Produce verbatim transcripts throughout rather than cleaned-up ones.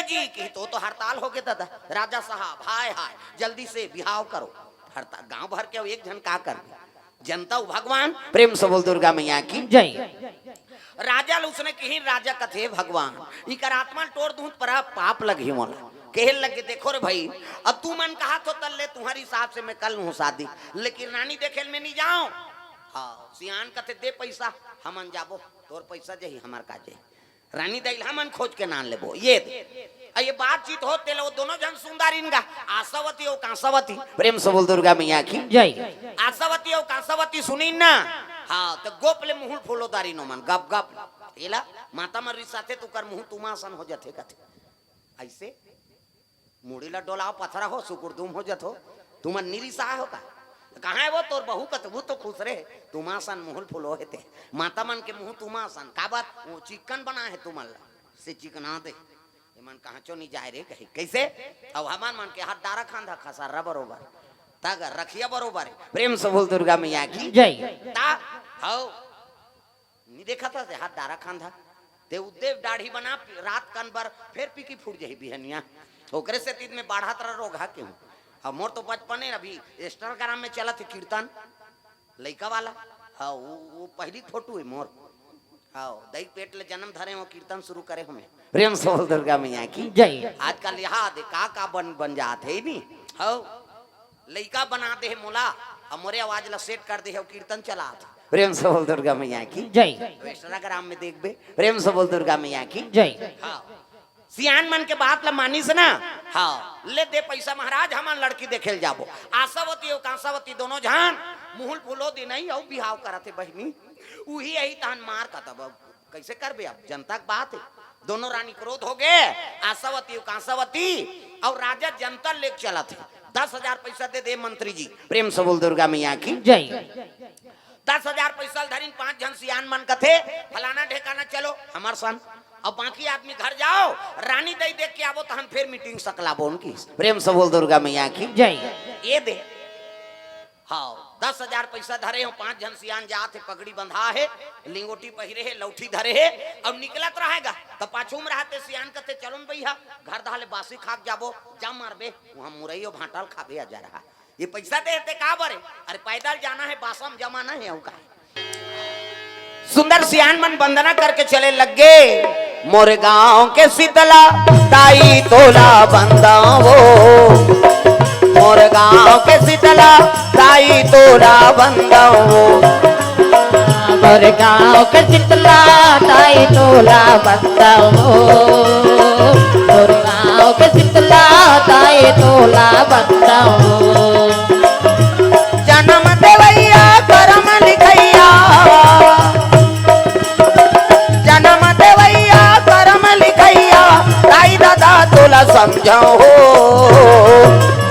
जी की तो, तो हड़ताल हो गए दादा। राजा साहब, हाय हाय, जल्दी से बिहाव करो। हड़ताल, गांव भर के एक झन का कर दे? जनता उ भगवान। प्रेम से बोल दुर्गा मैया की। जय। राजा ल उसने कही, राजा कथे, "भगवान, इकर आत्मा ल टोर दूं त पर पाप लगही मोला।" कहे लगे, "देखो रे भाई, अब तू मन कहा थो तल्ले तुम्हारी हिसाब से मैं कर लूं शादी, लेकिन रानी देखे ल मैं नहीं जाऊं।" हाँ, सियान कथे, "दे पैसा, हमन जाबो, तोर पैसा जही, हमर का जही।" रानी दइलहा मन खोज के नान लेबो। ये दे। आ ये बातचीत होत तेला वो दोनों झन सुंदारिन गा, आशावती अउ कांसावती। प्रेम से बोल दुर्गा मैया की। जय। आशावती अउ कांसावती सुनिन ना, हाँ, त गोप ले मुहुल फूलो दारिन ओमन, गप गप। एला माता मन रिसाथे त ओकर मुहूं तुमा असन हो जथे कथे। अइसे मुड़ी ला डोलाव पथरा हो, सुकुर दुम हो जथो। तुमन निरिसा हो का? कहाँ हे वो तोर बहू कथे, वो तो खुश रहे। तुमा असन मुहुल फुलो हे ते। माता मन के मुहूं तुमा असन। का बात? वो चिक्कन बना हे तुमन ला। से चिकना दे। एमन कहाँ चो नहीं जाए रे कही। कइसे? अब हमन मन के हाथ डारा खांधा खसारा बरोबर। तागर रखिया बरोबर हे। प्रेम से बोल दुर्गा मैया की। जय। ता, हौ। नी देखत हस, हाथ डारा खांधा। ते उद्देव दाढ़ी बना, रात कन बर फेर पीकी फूट जाही बिहनिया। ओकरे सेती में बाढ़त रह रोगहा के हूँ। अब मोर तो बचपने अभी Instagram में चलत हे कीर्तन, लइका वाला। हाँ, वो, वो पहली फोटो हे मोर। हाँ, दई पेट ले जन्म धरे हो, कीर्तन शुरू करे हो मैं। प्रेम से बोल दुर्गा मैया की। जय। आजकल यहाँ दे का का बन, बन जात हे नी। हाँ। लइका बना दे हे मोला, अउ मोरे आवाज ला सेट कर दे हे, अउ कीर्तन चलात हे। प्रेम से बोल दुर्गा मैया की। जय। तो Instagram में देखबे, प्रेम से बोल दुर्गा मैया की। जय। हाँ। सियान मन के बात ला मानिस ना, हाँ, ले दे पैसा महाराज, हमन लड़की देखे ल जाबो। आशावती अउ कांसावती दोनों झन मुहुल फुलो दिनई अउ बिहाव करत हे बहिनी। उही अही तहन मार का तब कइसे करबे? अब जनता के बात हे। दोनों रानी क्रोध हो गे, आशावती अउ कांसावती, अउ राजा जनता लेके चलत हे। दस हजार पैसा दे दे मंत्री जी। प्रेम से बोल दुर्गा मैया की। जय। दस हजार पैसा ल धरिन, पांच झन सियान मन कथे, "फलाना ढेकाना चलो हमर सन, अउ बाकी आदमी घर जाओ, रानी दई देख के आबो, तहन फेर मीटिंग सकलाबो उनकी।" प्रेम से बोल दुर्गा मैया की। जय। ये दे। हाँ, दस हजार पैसा धरे हो, पांच झन सियान जात हे, पगड़ी बंधा हे, लिंगोटी पहिरे हे, लौठी धरे हे, अउ निकलत रहेगा, त पाछू में रहते सियान कथे, "चलो न भैया, घर दहाले बासी खाक जाबो।" "जा मारबे, वहाँ मुरई अउ भांटा ल खाबे, आ जा रहा।" ये पैसा देते का बरे? अरे पैदल जाना हे, बासा में जमा नहीं हे, अउ का? सुंदर सियान मन वंदना करके चले लग गे। मोर गांव के शीतला दाई तोला बंदावो, मोर गांव के शीतला दाई तोला बंदावो। मोर गांव के शीतला दाई तोला बंदावो, मोर गांव के शीतला दाई तोला बंदावो। जनम देवैया करम लिखैया, जनम देवैया करम लिखैया, दाई ददा तोला समझाओ हो।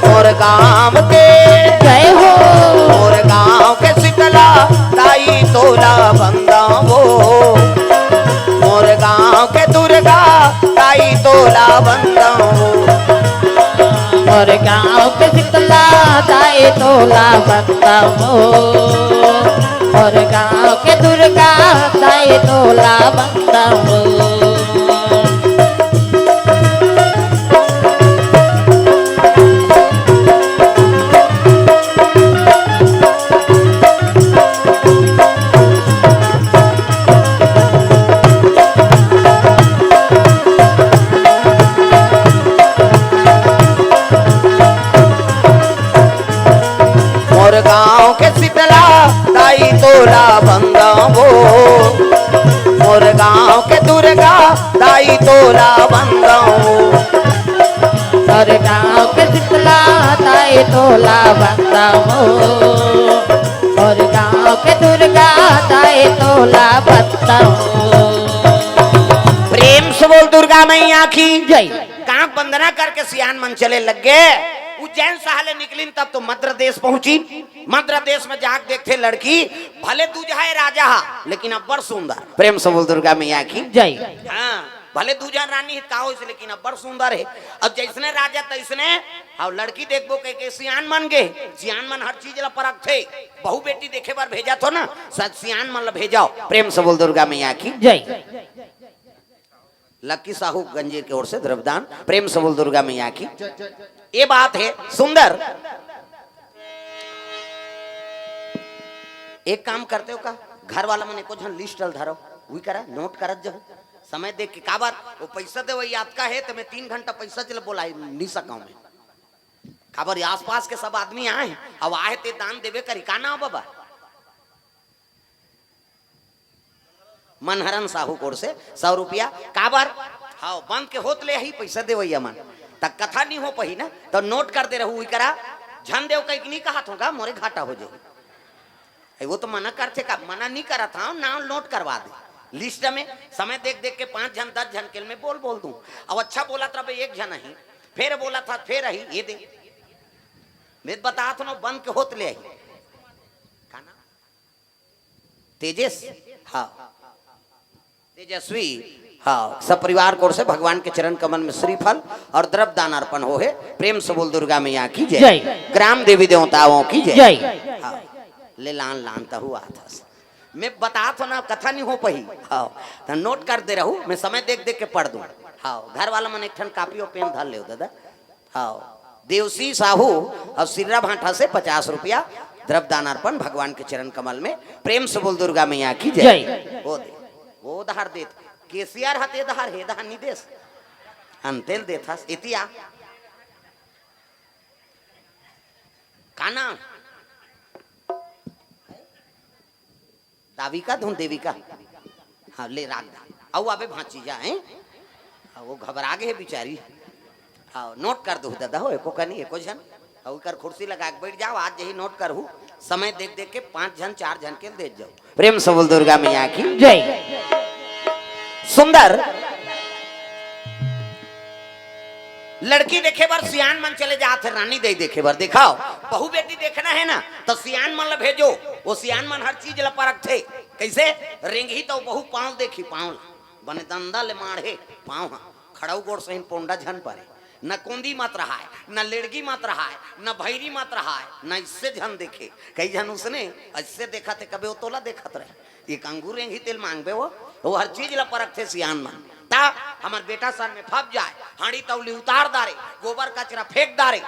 मोर गांव के, जय हो। मोर गांव के शीतला दाई तोला बंदावो, मोर गांव के दुर्गा दाई तोला बंदावो। मोर गांव के शीतला दाई तोला बंदावो, मोर गांव के दुर्गा दाई तोला बंदावो। मोर गांव के शीतला दाई तोला बंदावो, मोर गांव के दुर्गा दाई तोला बंदावो। मोर गांव के शीतला दाई तोला बंदावो, मोर गांव के दुर्गा दाई तोला बंदावो। प्रेम से बोल दुर्गा मैया की। जय। कांक वंदना करके सियान मन चले लग गे। उज्जैन शहर ले निकलिन तब तो मद्र देश पहुंचिन। मद्र देश में जाके देखथे लड़की, भले दूजहा हे राजा हा, लेकिन अब्बड़ सुंदर। प्रेम से बोल दुर्गा मैया की। जय। हाँ, भले दूजहा रानी हे का होइस, लेकिन अब्बड़ सुंदर हे। अब जइसने राजा तइसने, हाँ, लड़की देखबो कहिके सियान मन गे। सियान मन हर चीज ला परखथे। बहू बेटी देखे बर भेजत हो ना, सच सियान मन ला भेजव। प्रेम से बोल दुर्गा मैया की। जय। लक्की साहू गंजीर के ओर से द्रव्यदान। प्रेम से बोल दुर्गा मैया की। ये बात है सुंदर। एक काम करते हो का, घर वाला मन एको झन लिस्ट ल धरो, वही करा नोट करत जाओ। समय देख के काबर वो पैसा देवइया अतका है तो मैं तीन घंटा पैसा चले बोला नहीं सका हूं मैं। काबर ये आसपास के सब आदमी आए हैं, अब आए ते दान देवे करी का ना बाबा। मनहरन साहू कोर से सौ रुपया। काबर? हाव, बंद के होत ले ही पैसा देवइया मन। त कथा नहीं हो पही ना, तो नोट कर दे रहू इकरा। झन देव कहीं नहीं कहा थोगा, मोरे घाटा हो जाए। ए, वो तो मना करथे का, मना नहीं करा था, नाम नोट करवा दे लिस्ट में। समय देख देख के पांच झन दस झन के मैं बोल बोल दूं। अब अच्छा बोला था एक झन ही, फिर बोला था फिर ही ये दे। मैं बता था ना, बंद के होत ले ही। का नाम? तेजस। हाँ, तेजस्वी। हाँ, सब परिवार कोर से भगवान के चरण कमल में श्रीफल और द्रव्य दान अर्पण हो है। प्रेम से बोल दुर्गा मैया की जय। जय। ग्राम देवी देवताओं की जय। जय। हाँ, ले लान लान तहु आथस। मैं बता तो ना, कथा नहीं हो पही। हाँ, तो नोट कर दे रहू, मैं समय देख देख के पढ़ दूं। हाँ, घर वाला मन एक ठन कापी और पेन धर ले दादा। हाँ, देवसी साहू और सिर्रा भांठा से पचास रुपया द्रव्य दान अर्पण भगवान के चरण कमल में। प्रेम से बोल दुर्गा मैया की जय। जय। वो दे, वो उधार देत, केसियर हते धार हे धार नहीं देस, अंतेल देथस इतिया। का नाम? दाविका धुन देविका। हाँ, ले राख दा। अउ आबे भांची जा, हैं? हाँ, वो घबरा गे हे बिचारी। हाँ, नोट कर दो दादा हो, एको कनी, एको झन। अउ कर कुर्सी लगा के बैठ जाओ, आज यही नोट करहू। समय देख देख के पांच झन, चार झन के दे जाओ। प्रेम से बोल दुर्गा मैया की। जय। सुंदर। लड़की देखे बर सियान मन चले जात हे, रानी दे देखे बर। दिखाओ, बहू बेटी देखना है ना, तो सियान मन ला भेजो। वो सियान मन हर चीज ला परखथे। कैसे? रेंगही तो बहू पांव देखी, पांव ला। बने दंदा ले माढ़े पांव हा। खड़ाऊ गोड़ सहिन पोंडा झन परे। न कोंदी मत रहाय, न लेड़गी मत रहाय, न भैरी मत रहाय, न इससे झन देखे। कई झन उसने ऐसे देखा थे, कबे वो तोला देखत रहे। एक अंगूर रेंगही तेल मांगबे वो, वो हर चीज ला परखथे सियान मन। ता हमर बेटा सन में फप जाए, हांडी तौली उतार दारे, गोबर कचरा फेंक दारे,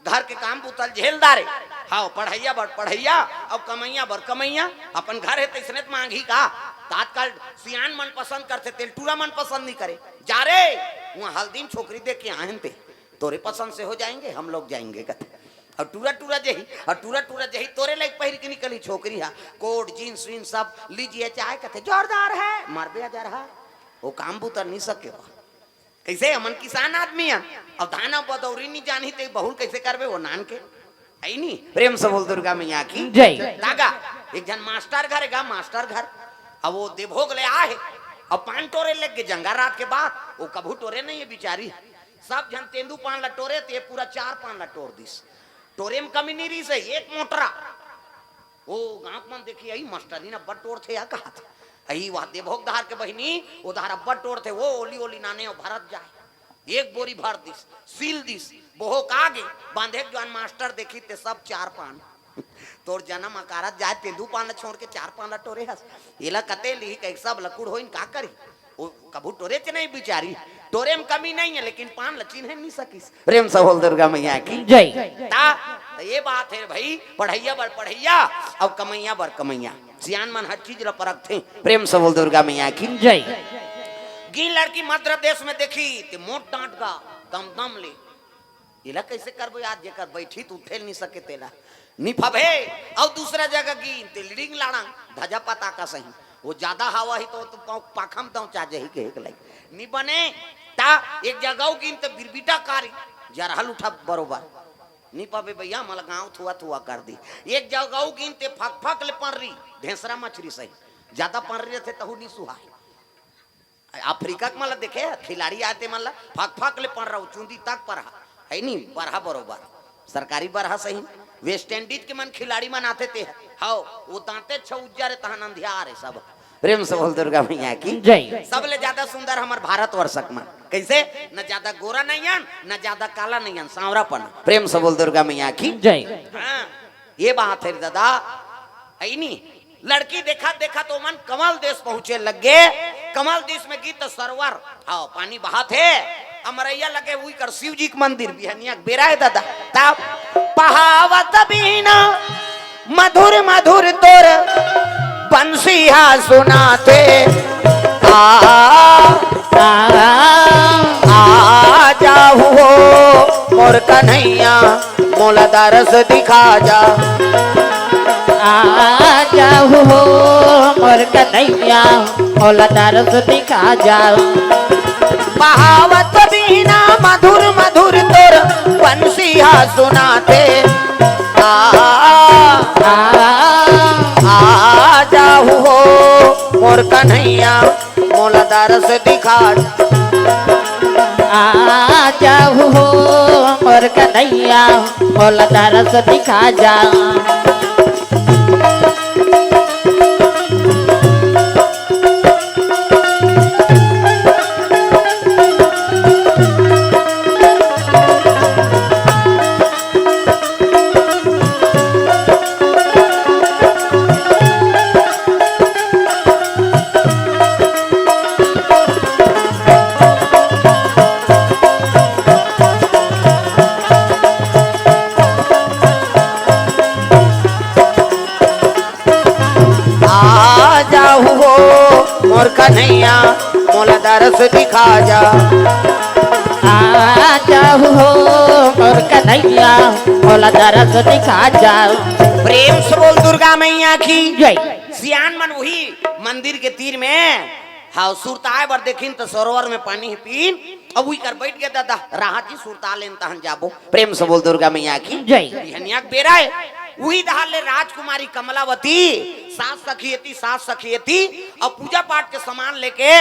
घर के काम बुतल झेल दारे। हाव, पढ़ैया बर पढ़ैया, अउ कमैया बर कमैया। अपन घर हे तैसने त मांगही का? त आजकल सियान मन पसंद करथे, तेल टूरा मन पसंद नहीं करे। जा रे, वहाँ हल्दी में छोकरी देख के आए हन ते, तोरे पसंद से हो जाएंगे, हम लोग जाएंगे कथे। और टूरा टूरा जही, और टूरा टूरा जही, तोरे लाइक पहिर के निकली छोकरी हा, कोट, जींस, वींस सब लीजिए चाहे कथे, जोरदार है, मार बे हजार हा, वो काम बुतर नहीं सके हो। कैसे हमन किसान आदमी हन, अब धान अब बदौरी नहीं जानी ते बहुल कैसे करबे वो नान के? है नी? प्रेम से बोल दुर्गा मैया की जय। तागा, एक झन मास्टर घर गा, मास्टर घर। अब वो देभोग ले आ है, अब पान टोरे लग गए जंगा रात के बाद, वो कभू टोरे नहीं है बिचारी। सब झन तेंदू पान ला टोरे, ते पूरा चार पान ला टोर दिस। टोरे में कमी नहीं रही से, एक मोटरा। ओ गांव मन देखी, आई मास्टरी ना अब्बड़ टोर थे या कहा था। आई वह देभोग धार के बहिनी, वो धार अब्बड़ टोर थे, वो ओली ओली नाने और भरत जाए। एक बोरी भर दिस, सील दिस, बोहो का गे, बांधे के जवान मास्टर देखी ते सब चार पान। तोर जन्म अकारत जाए, तेंदू पान ला छोड़ के चार पान ला टोरे हस। एला कते लिही कह सब लकुड़ होइन का करी। वो कभू टोरे के नहीं बिचारी, टोरे में कमी नहीं है, लेकिन पान ला चिन्हे नहीं सकिस। प्रेम से बोल दुर्गा मैया की जय। ता, त ये बात है भाई, पढ़ैया बर पढ़ैया, अब कमैया बर कमैया। सियान मन हर चीज ला परखथे। प्रेम से बोल दुर्गा मैया की जय। गी लड़की मध्य प्रदेश में देखी, ते मोट डांट गा, दम दम ले। एला कैसे करबो यार, जेकर बैठी त उठे नहीं सके तेला। निफबे, अउ दूसरा जगह गी, ते लिडिंग लाड़ा, धजा पता का सही। वो ज्यादा हवा ही तो, तो पाँव पाखम दौचा जही के एक लाई। नि बने, ता एक जगह गिन त बिरबिटा कारी, जरहल उठा बरोबर। नि पाबे भैया, मला गांव थुआ थुआ कर दी। एक जगह गिन ते फक फक ले पंडरी, ढेंसरा मछरी सही। ज्यादा पंडरी रहते तहु नि सुहाय। अफ्रीका के मन ला देखे, खिलाड़ी आते मन ला फक फक ले पंडरा, चुंदी तक परहा, है नी, बरहा बरोबर। सरकारी बरहा सही। वेस्ट इंडीज के मन खिलाड़ी मन आते ते, हाव, वो दांते छौ उज्जर हे, तहन अंधियार हे सब। प्रेम से बोल दुर्गा मैया की जय। सबले ज्यादा सुंदर हमर भारतवर्ष के मन। कैसे? न ज्यादा गोरा नहीं हन, न ज्यादा काला नहीं हन, सांवरापन। प्रेम से बोल दुर्गा मैया की जय। हाँ, ये बात है दादा, है नी? लड़की देखा देखा तो मन कमल देश पहुंचे लग गे। कमल देश में गीत सरोवर, हाँ, पानी बहात हे। अमरैया लगे हुई कर शिव जी के मंदिर, बिहनिया के बेरा हे दादा। तब बहावत बीना मधुर मधुर तोर बंसिया सुनाथे। आ, आ, आ जाहू हो मोर कन्हैया, मोला दरस दिखा जा। आ जाहू हो मोर कन्हैया, मोला दरस दिखा जा। बहावत बीना मधुर मधुर तोर बंसिया सुनाथे। आ, आ, आ जाहू हो मोर कन्हैया, मोला दरस दिखा। आ जाहू हो मोर कन्हैया, मोला दरस दिखा जा। आ जाहू हो मोर कन्हैया, मोला दरस दिखा जा। आ जाहू हो मोर कन्हैया, मोला दरस दिखा जा। प्रेम से बोल दुर्गा मैया की जय। सियान मन उही मंदिर के तीर में, हाँ, सुरताए बर देखिन त सरोवर में पानी हे पीन। अब उही कर बैठ गे दादा, राहत जी सुरता लेन तहन जाबो। प्रेम से बोल दुर्गा मैया की जय। बिहनिया के बेरा हे, उही डहार ले राजकुमारी कमलावती, सास सखी एती, सास सखी एती, अउ पूजा पाठ के सामान लेके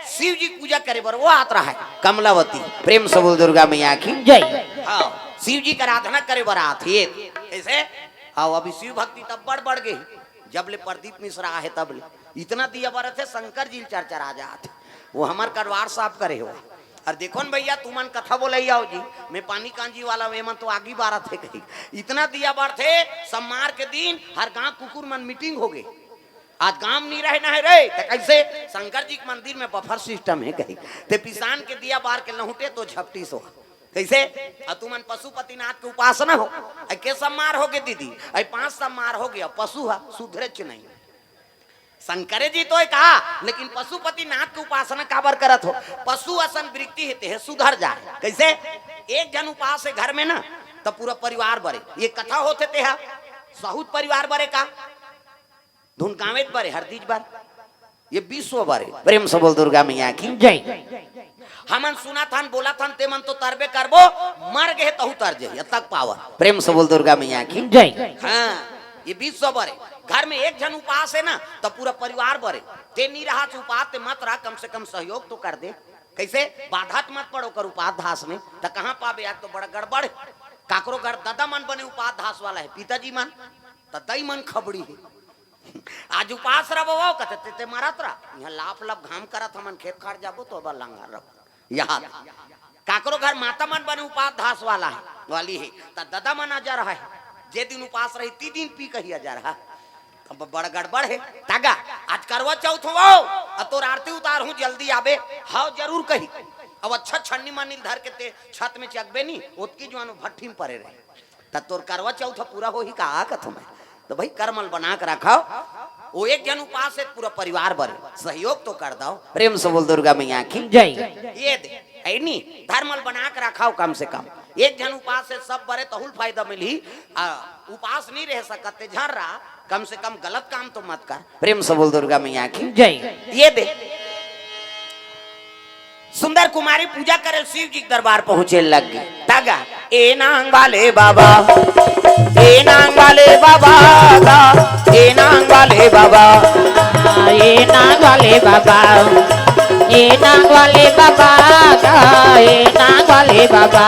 शिव जी के पूजा करे बर वो आत रहा हे कमलावती। प्रेम से बोल दुर्गा मैया की जय। हाँ, शिव जी के आराधना करे बर आत हे। कैसे? हाँ, अभी शिव भक्ति तब बढ़ बढ़ गे, जब ले प्रदीप मिश्रा आहे तब ले। इतना दिया बरत हे, शंकर जी चरचरा जात हे। वो हमर कटवार साफ करे हो। अउ देखो न भैया, तुमन कथा बोलइया हो जी, मैं पानी कांजी वाला, एमन तो आगी बारत हे कही। इतना दिया बरत हे, सम्मार के दिन हर गांव कुकुर मन मीटिंग हो गे। आज गांव नी रहे ना हे रे, त कैसे? शंकर जी के मंदिर में बफर सिस्टम हे कही। ते पिसान के दिया बार के लहुटे तो झपटी सो। कैसे? अउ तुमन पशुपतिनाथ के उपासना हो, अइ के सम्मार हो गे दीदी? अइ पांच सम्मार हो गे, पशु ह सुधरेच नहीं। शंकरे जी तो हे कहा, लेकिन पशुपतिनाथ के उपासना काबर करत हो? पशु असन वृत्ति हे, तेह सुधर जाए। कैसे? एक झन उपास हे घर में ना, त पूरा परिवार बरे। ये कथा होथे तेह सहुत परिवार बरे का? धुन गावेच बरे, हरदीच बर, ये विश्व बरे। प्रेम से बोल दुर्गा मैया की जय। हमन सुनत हन, बोलत हन, ते मन तो तरबे करबो, मर गे तहू तर जे, ये तक पावर। प्रेम से बोल दुर्गा मैया की जय। हाँ, ये विश्व बरे। घर में एक झन उपास हे ना, त पूरा परिवार बरे। ते नी रहा उपास, ते मत रहा, कम से कम सहयोग तो कर दे। कैसे? बाधा त मत पड़ो कर उपास धास में, त कहाँ पाबे? आज तो बड़ा गड़बड़ हे। काकरो घर ददा मन बने उपास धास वाला हे, पिताजी मन, त दई मन खबड़ी हे। आज उपास रह बाबा, कहते ते, ते मरत रह, यहाँ लाफ लाफ घाम करत, हमन खेत खार जाबो तो अब लंगर रह। यहाँ काकरो घर माता मन बने उपास धास वाला हे, वाली हे, त ददा मन अजर हे, जे दिन उपास रही, ती दिन पी कही अजर हे। अब बड़ गड़बड़ हे। तगा, आज करवा चौथ हो, अउ तोर आरती उतारहूँ, जल्दी आबे। हव, जरूर कही। अब अच्छा छन्नी मन्नी धर के ते छत में चकबे नी, ओतकी जुआन भट्ठी में परे रहे। त तोर करवा चौथ पूरा होही का कथों मैं? त भाई, करमल बना के रखव। वो एक झन उपास हे, पूरा परिवार बरे, सहयोग तो कर दव। प्रेम से बोल दुर्गा मैया की जय। ये दे, हे नी, धरमल बना के रखव कम से कम। एक झन उपास हे, सब बरे, तहूल फायदा मिलही। आ, उपास नी रह सकत ते, झन रह, कम से कम गलत काम तो मत कर। प्रेम से बोल दुर्गा मैया की जय। ये दे, सुंदर कुमारी पूजा करे शिव जी के दरबार पहुंचे लग गे। तगा, ए नांग वाले बाबा, ए नांग वाले बाबा गा, ए नांग वाले बाबा, ए नांग वाले बाबा, ए नांग वाले बाबा गा, ए नांग वाले बाबा।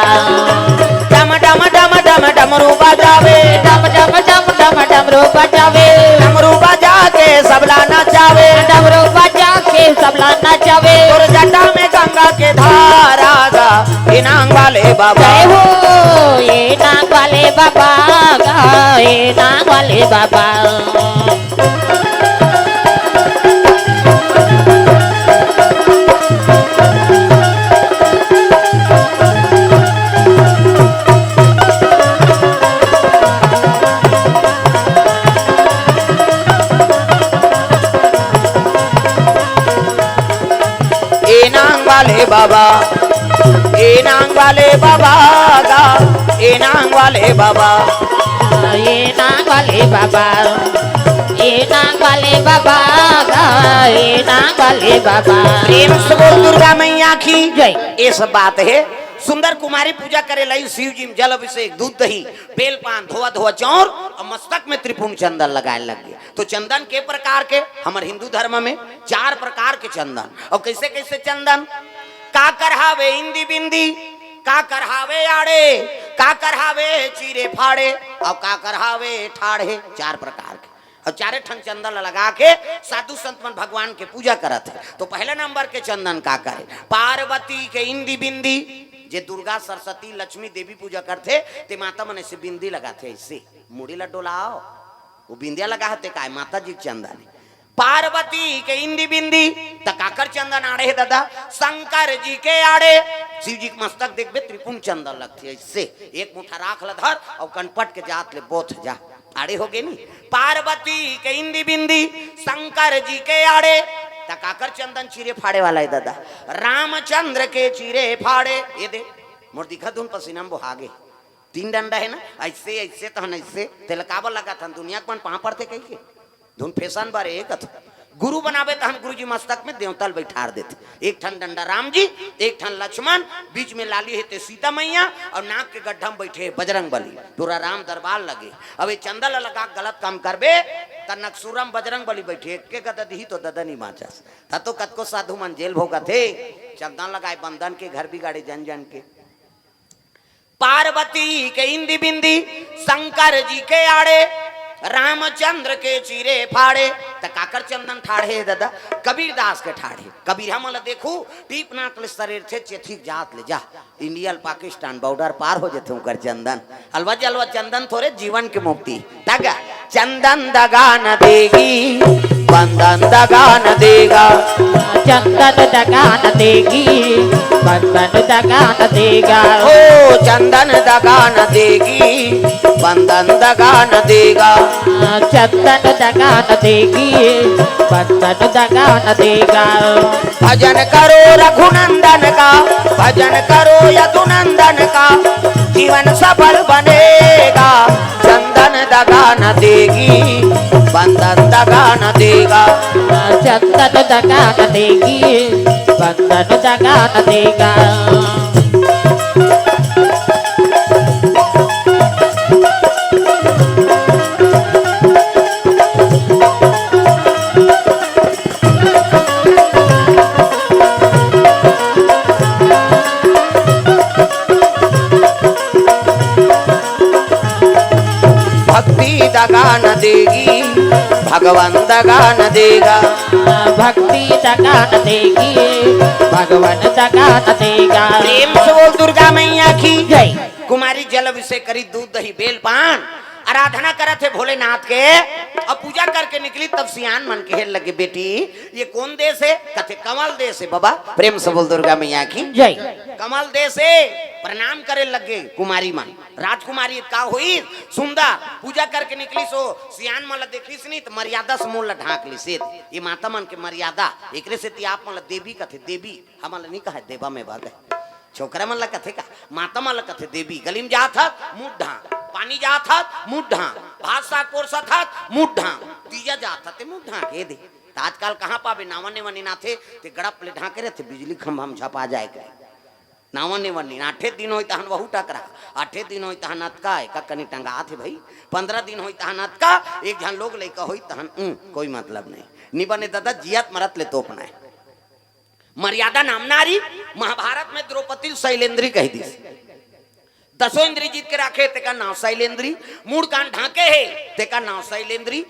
डम डम डम डम डमरू बजावे, डम डम डम डम डमरू बजावे, डमरू बजा के सबला नचावे, डमरू बजा के सबला नचावे। तोर जटा में गंगा के धारा गा, ए नांग वाले बाबा। जय हो, ए नांग वाले बाबा गा, ए नांग वाले बाबा। बाबा, ए नांग वाले बाबा गा, ए नांग वाले बाबा। ए नांग वाले बाबा, ए नांग वाले बाबा गा, ए नांग वाले बाबा। प्रेम से बोल दुर्गा मैया की जय। ये सब बात है। सुंदर कुमारी पूजा करे लाई शिव जी में जल अभिषेक, दूध दही, बेल पान, धोआ धोआ चाउर और मस्तक में त्रिपुंड चंदन लगाए लग गए। तो चंदन के प्रकार के, हमर हिंदू धर्म में चार प्रकार के चंदन। और कैसे कैसे चंदन? काकर हावे इंदी बिंदी, काकर हावे आड़े, काकर हावे चीरे फाड़े, और काकर हावे ठाड़े। चार प्रकार के। और चारे ठन चंदन ला लगा के साधु संत मन भगवान के पूजा करत है। तो पहले नंबर के चंदन काकर हे? पार्वती के इंदी बिंदी। जे दुर्गा, सरस्वती, लक्ष्मी, देवी पूजा करथे, ते माता मन ऐसे बिंदी लगाथे, ऐसे मुड़ी ला डोलाओ, वो बिंदिया लगा हते काय, माता जी के चंदन हे। पार्वती के इंदी बिंदी, त काकर चंदन आड़े हे दादा? शंकर जी के आड़े। शिव जी के मस्तक देखबे, त्रिपुंड चंदन लगथे, ऐसे एक मुठा राख ल धर और कनपट के जात ले बोथ जा, आड़े हो गे नी। पार्वती के इंदी बिंदी, शंकर जी के आड़े। त काकर चंदन चीरे फाड़े वाला हे दादा? रामचंद्र के चीरे फाड़े। ये दे, मोर दिखा धुन पसीना में बोहा गे। तीन डंडा हे ना, ऐसे, ऐसे तहन ऐसे, तेला काबर लगाथन? दुनिया के मन पाँव पड़थे कहिके। धुन फैशन बारे एक अथ। गुरु बनाबे तहन गुरुजी मस्तक में देवता ल बैठार देथे। एक ठन डंडा राम जी, एक ठन लक्ष्मण, बीच में लाली हे ते सीता मैया, और नाक के गड्ढा में बैठे हे बजरंग बली। पूरा राम दरबार लगे। अब ये चंदा ल लगा के गलत काम करबे, त नकसूरा में बजरंग बली बैठे, एक के गदा दिही तो ददा नी बाँचस। त तो कतको साधु मन जेल भोगत हे, चंदा लगाए बंदन के घर बिगाड़े जन जन के। पार्वती के इंदी बिंदी, शंकर जी के आड़े, रामचंद्र के चीरे फाड़े। त काकर चंदन ठाढ़े हे दादा? कबीरदास के ठाढ़े। कबीर हमन ल देखू, टीप नाक ले सरेरथे, चेथिक जात ले जा। इंडिया ल पाकिस्तान बॉर्डर पार हो जथे उनकर चंदन। अलवा जलवा चंदन थोरे जीवन के मुक्ति। तगा चंदन दगा न देगी, बंदन दगा न देगा। चंदन दगा न देगी, बंदन दगा न देगा। ओ चंदन दगा न देगी, बंदन दगा न देगा। चंदन दगा न देगी, बंदन दगा न देगा। भजन करो रघुनंदन का, भजन करो यदुनंदन का, जीवन सफल बनेगा। चंदन दगा न देगी, बंदन दगा न देगा। चंदन दगा न देगी, बंदन दगा न देगा। भक्ति दगा न देगी, भगवान दगा न देगा। भक्ति दगा न देगी, भगवान दगा न देगा। प्रेम से बोल दुर्गा मैया की जय। कुमारी जल अभिषेक करी, दूध दही बेल पान, आराधना करत हे भोलेनाथ के। अब पूजा करके निकली, तब सियान मन कहे लगे, "बेटी, ये कौन देश हे?" कथे, "कंवल देश हे बाबा।" प्रेम से बोल दुर्गा मैया की जय। कंवल देश हे। प्रणाम करे लगे कुमारी मन। राजकुमारी का होई सुंदर, पूजा करके निकली सो सियान मन ला देखलिस नहीं तो मर्यादा से मुंह ला ढांक लिस। ये माता मन के मर्यादा, एकरे सेती आप मन ला देवी कथे, देवी। हमन ल नी कहे देवा में भग। छोकरा मन ल कथे का? माता मन ल कथे देवी। गली में जात हत, मुंह ढांक। पानी जात हत, मुंह ढांक। भात साग पोरसत हत, मुंह ढांक। तीजा जात हत, ते मुंह ढांक, ए दे। त आजकल कहाँ पाबे? नावा नेवा निनाथे, ते गड़प ले ढांके रहथे, बिजली खंभा में झपा जाए के। नावा नेवा निन, आठे दिन होई तहन वहू टकरा, आठे दिन होई तहन अतका, एका कनी टंगात हे भाई, पंद्रह दिन होई तहन अतका, एक झन लोग लइका होई तहन, उं, कोई मतलब नहीं। नी बने दादा, जियत मरत ले तोपना हे। मर्यादा नाम नारी। महाभारत में द्रौपदी ल शैलेंद्री कहि दिस। दसों इंद्री जीत के राखे, तेकर नाव शैलेंद्री। मूड़ कान ढांके हे, तेकर नाव शैलेंद्री।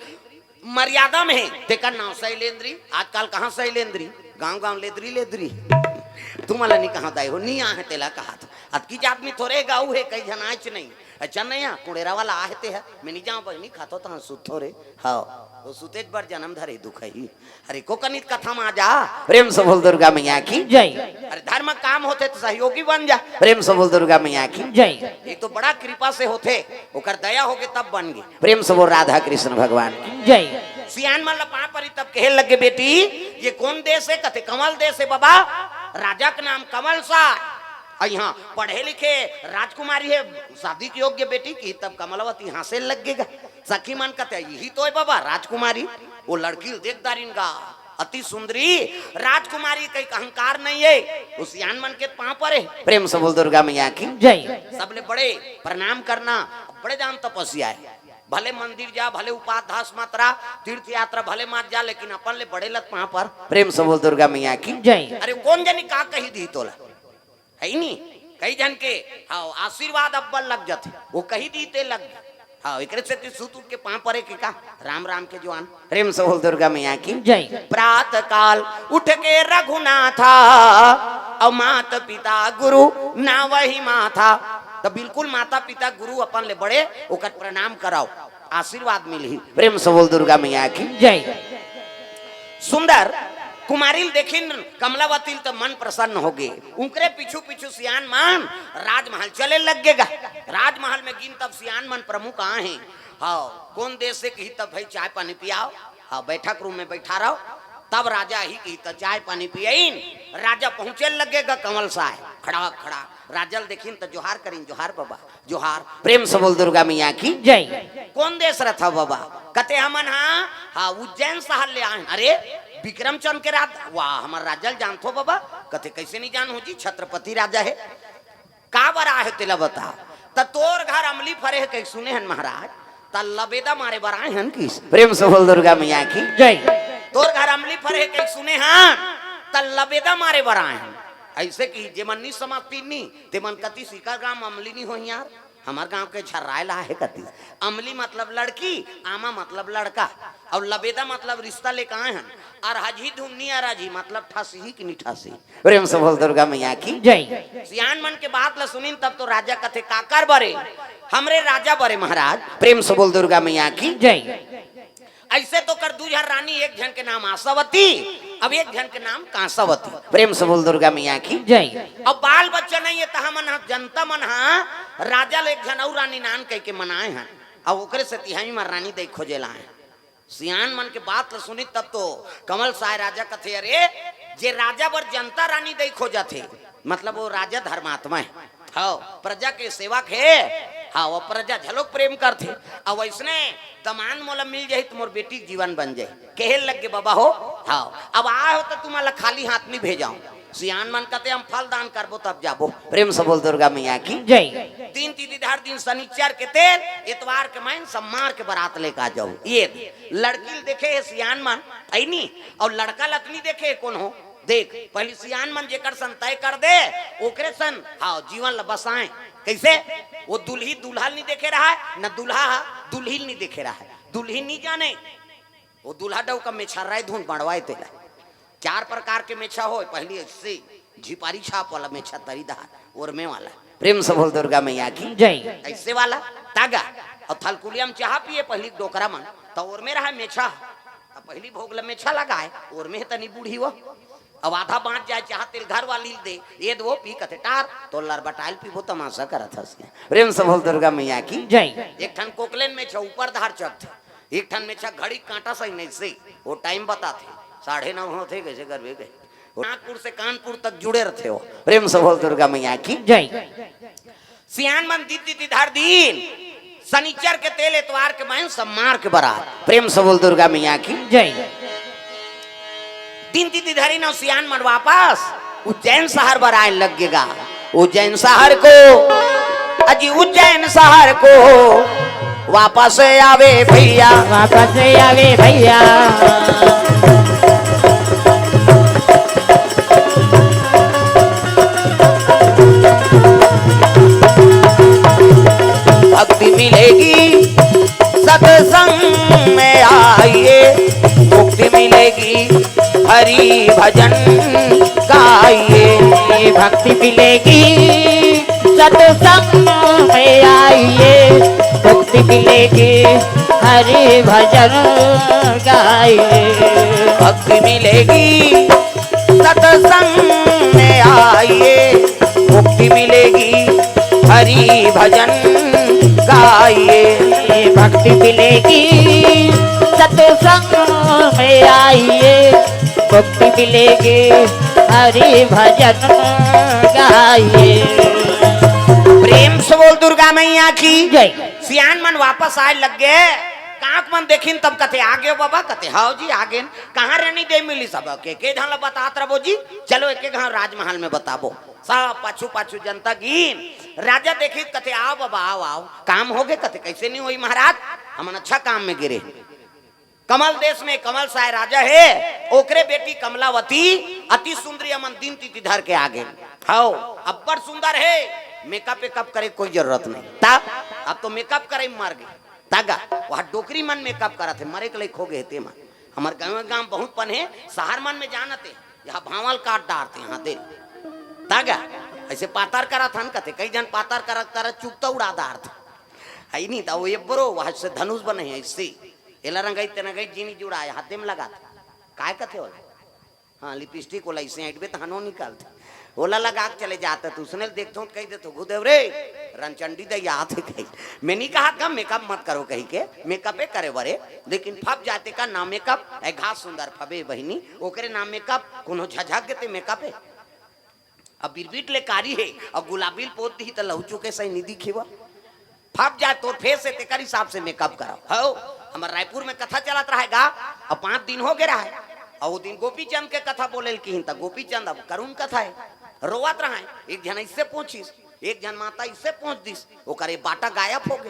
मर्यादा में हे, तेकर नाव शैलेंद्री। आजकल कहाँ शैलेंद्री? गांव गांव लेदरी लेदरी। तुमला नी कहा दाई हो, नी आहे तेला कहा था। अतकी जात में थोरे गाऊ हे, कई झन आच नहीं। अच्छा नहीं आ, कुड़ेरा वाला आहे ते है। मैं नी जाऊँ बहिनी, खातो तहाँ सुतो रे। हाँ, वो सुतेज बर जन्म धरे दुख ही। अरे को कनित कथा में आ जा, प्रेम से बोल दुर्गा मैया की जय। अरे धर्म काम होथे त सहयोगी बन जा, प्रेम से बोल दुर्गा मैया की जय। ये तो बड़ा कृपा से होथे, ओकर दया होगे तब बन गे, प्रेम से बोल राधा कृष्ण भगवान की जय। सियान मन ल पाँव परी तब कहे लगे, "बेटी, ये कौन देश हे?" कथे, "कंवल देश हे बाबा।" राजा के नाम कमल साय, अउ इहाँ पढ़े लिखे राजकुमारी हे, शादी के योग्य बेटी की, तब कमलावती हाँसे लग गे गा। सखी मन कहते, "यही तो हे बाबा राजकुमारी, वो लड़की ल देख दारिन गा, अति सुंदरी राजकुमारी, कहीं अहंकार नहीं हे।" वो सियान मन के पाँव परे, प्रेम से बोल दुर्गा मैया की जय। सबले बड़े प्रणाम करना, बड़े जान तपस्या हे। भले मंदिर जा, भले उपास धास मात्रा, तीर्थ यात्रा भले मत जा, लेकिन अपन ले बड़े ल त पाँव पर, प्रेम से बोल दुर्गा मैया की जय। अरे कोन जनी का कही दिही तोला, हे नी? कई झन के, हाँ, आशीर्वाद अब्बल लग जाथे, वो कही दिही ते लग गे। हाँ, एकरे सेती सुत उठ के पाँव परे के का, राम राम के जुआन, प्रेम से बोल दुर्गा मैया की जय। प्रात काल उठ के रघुनाथा, अउ मात पिता गुरु नावहि माथा। त बिल्कुल माता पिता गुरु अपन ले बड़े, ओकर प्रणाम कराओ, आशीर्वाद मिलही। प्रेम से बोल दुर्गा मैया की जय। सुंदर कुमारी ल देखिन कमलावती ल त मन प्रसन्न हो गे। उनकरे पीछू पीछू सियान मन राजमहल चले लग गे गा। राजमहल में गिन तब सियान मन प्रमुख आए हे। हाँ, कोन देश से कही तब भाई चाय पानी पियाओ। हाँ, बैठक रूम में बैठा रहो। तब राजा ही कही त चाय पानी पियाइन। राजा पहुंचे लग गे गा कमल साय। खड़ा खड़ा राजा ल देखिन त जोहार करिन, "जोहार बाबा।" जोहार, प्रेम से बोल दुर्गा मैया की जय। कोन देश रथव बाबा? कथे हमन हा, हाँ, उज्जैन शहर ले आए हन। अरे, विक्रमचंद के राज, वाह, हमर राजा ल जानथो बाबा? कथे कइसे नहीं जानहूं जी, छत्रपति राजा हे। का बर आए हे तेला बता। त तोर घर अमली फरे हे कहि सुने हन महाराज, त लबेदा मारे बर आए हन किस? प्रेम से बोल दुर्गा मैया की जय। तोर घर अमली फरे हे कहि सुने हन, त लबेदा मारे बर आए हन। अइसे कि जेमन नी समझतिन नी, तेमन कतिस इकर गांव म अमली नी होही यार, हमर गांव के झर्राए ला हे कतिस। अमली मतलब लड़की, आमा मतलब लड़का, अउ लबेदा मतलब रिश्ता लेके आए हन। अरहजही धुन नी अरहजही मतलब ठसही कि नी ठसही। प्रेम से बोल दुर्गा मैया की जय। सियान मन के बात ल सुनिन तब तो राजा कथे, "काकर बरे?" "हमरे राजा बरे महाराज।" प्रेम से बोल दुर्गा मैया की जय। अइसे तो कर दू झन रानी, एक झन के नाम आशावती, अब एक झन के नाम कांसावती। प्रेम से बोल दुर्गा मैया की जय। अब बाल बच्चा नहीं हे, त हमन ह, जनता मन ह, राजा ल एक झन अउ रानी नान कहिके मनाए हन, अब ओकरे सेती हमन रानी दई खोजे ला आए। सियान मन के बात ल सुनी तब तो कमल साय राजा कथे, "अरे, जे राजा बर जनता रानी दई खोजत हे, मतलब वो राजा धर्मात्मा हे।" हव, प्रजा के सेवक हे। हव, प्रजा झलोक प्रेम करथे। अउ अइसने दमांद मोला मिल जाही त मोर बेटी के जीवन बन जाही। कहे लग गे बाबा हो। हव, अब आए हो त तुमन ला खाली हाथ नी भेजाव। सियान मन कथे हम फल दान करबो तब जाबो। प्रेम से बोल दुर्गा मैया की जय। दिन तिथि धर दिन शनिचर के तेल, एतवार के मइन सम्मार के बरात लेके आ जाव। ये लड़की ल देखे हे सियान मन, हे नी? अउ लड़का ल त नी देखे हे कोनो। देख, पहिली सियान मन जेकर सन तय कर दे, ओकरे सन, हाँ, जीवन ल बसाए। कइसे? वो दुल्ही दूल्हा ल नी देखे रहय, न दूल्हा ह दुल्ही ल नी देखे रहय। दुल्ही नी जाने, वो दूल्हा डउका मेछा राय धुन बंड़वाए तेला। चार प्रकार के मेछा होय, पहिली अइसे झिपारी छाप वाला मेछा, तरी दहार, ओरमे वाला। प्रेम से बोल दुर्गा मैया की जय। अइसे वाला तागा, अउ थलकुलिया म चाहा पिए पहिली डोकरा मन, त ओरमे रहय मेछा। त पहिली भोग ल मेछा लगाए, ओरमे तनी बूढ़ी वो। अब आधा बाँच जाए चाहा तेल घर वाली ल दे, ये दे वो पी कथे टार, तो लरबटाइल पीबो तमाशा करत हस के। प्रेम से बोल दुर्गा मैया की जय। एक ठन कोकलेन मेछा ऊपर धार चघथे, एक ठन मेछा घड़ी कांटा सही नहीं से, वो टाइम बताथे, साढ़े नौ होथे, कइसे करबे कहे। नागपुर से कानपुर तक जुड़े रथे हो। प्रेम से बोल दुर्गा मैया की जय। सियान मन दिन तिथि धर दिन, शनिचर के तेल, एतवार के मइन सम्मार के बरात। प्रेम से बोल दुर्गा मैया की जय। दिन तिथि धरिन अउ सियान मन वापस उज्जैन शहर बर आए लग गे गा। उज्जैन शहर को, अजी उज्जैन शहर को वापस आवे भैया। वापस आवे भैया। भक्ति मिलेगी सत्संग में आइए, मुक्ति मिलेगी हरि भजन गाइए। भक्ति मिलेगी सत्संग में आइए, मुक्ति मिलेगी हरि भजन गाइए। भक्ति मिलेगी सत्संग में आइए, मुक्ति मिलेगी हरि भजन गाइए। भक्ति मिलेगी सत्संग में आइए, मुक्ति मिलेगी हरि भजन गाइए। प्रेम से बोल दुर्गा मैया की जय। सियान मन वापस आए लग गे। कांक मन देखिन तब कथे, "आ गयो बाबा?" कथे, "हव जी, आ गेन।" "कहाँ रहनी दे मिली सब?" के, के झन ला बतात रबो जी, चलो एक एक घाव राजमहल में बताबो। सब पाछू पाछू जनता गिन। राजा देखिस कथे, "आओ बाबा, आओ, आओ।" "काम हो गे?" कथे, "कैसे नहीं होई महाराज, हमन अच्छा काम में गिरे।" कमल देश में कमल साय राजा हे, ओकरे बेटी कमलावती अति सुंदरी अमन दिन तिथि धर के आ गे। हव, अब्बड़ सुंदर हे, मेकअप वेकअप करे कोई जरूरत नहीं। ता अब तो मेकअप करे मर गे। तागा, वह डोकरी मन मेकअप करत हे, मरे के लइक हो गे हे ते मन। हमर गाँव गाँव बहुत पन हे, शहर मन में जानत हे, यहाँ भांवल काट डारत हे, यहाँ दे। तागा, ऐसे पातर करत हन कथे, कई झन पातर करत करत चुप तो उड़ा डारत। है नहीं, तो वो ये बरो, वहाँ से धनुष बने हैं, इससे। एला रंगई ते रंगई जीनी जुड़ाए, हाथे में लगात। काय कथे ओला? हाँ, लिपस्टिक ओला इसे ऐंठबे त हनो निकालथे। ओला लगा के चले जात, तू उसने देखथो त कहि देथो, "घुदेव रे, रनचंडी दई आत हे," कही। मैं नहीं कहा था मेकअप मत करो कही के, मेकअपे करे बरे, लेकिन फब जाते का नाम मेकअप, ए घास सुंदर फबे बहिनी, ओकरे नाम मेकअप, कोनो झझक गेते मेकअप हे। अब बिरबिट ले कारी हे, अब गुलाबी ल पोत दिही त लहू चुके सही नहीं दिखी बा। फब जाए तोर फेस हे, तेकर हिसाब से मेकअप कराओ। हव, हमर रायपुर में कथा चलत रहेगा, अब पाँच दिन हो गे रहे, अउ वो दिन गोपीचंद के कथा बोले ल किहिन, त गोपीचंद अब करुण कथा हे, रोवत रहे। एक झन इससे पूछिस, एक झन माता इससे पूछ दिस, ओकर ये बाटा गायब हो गे।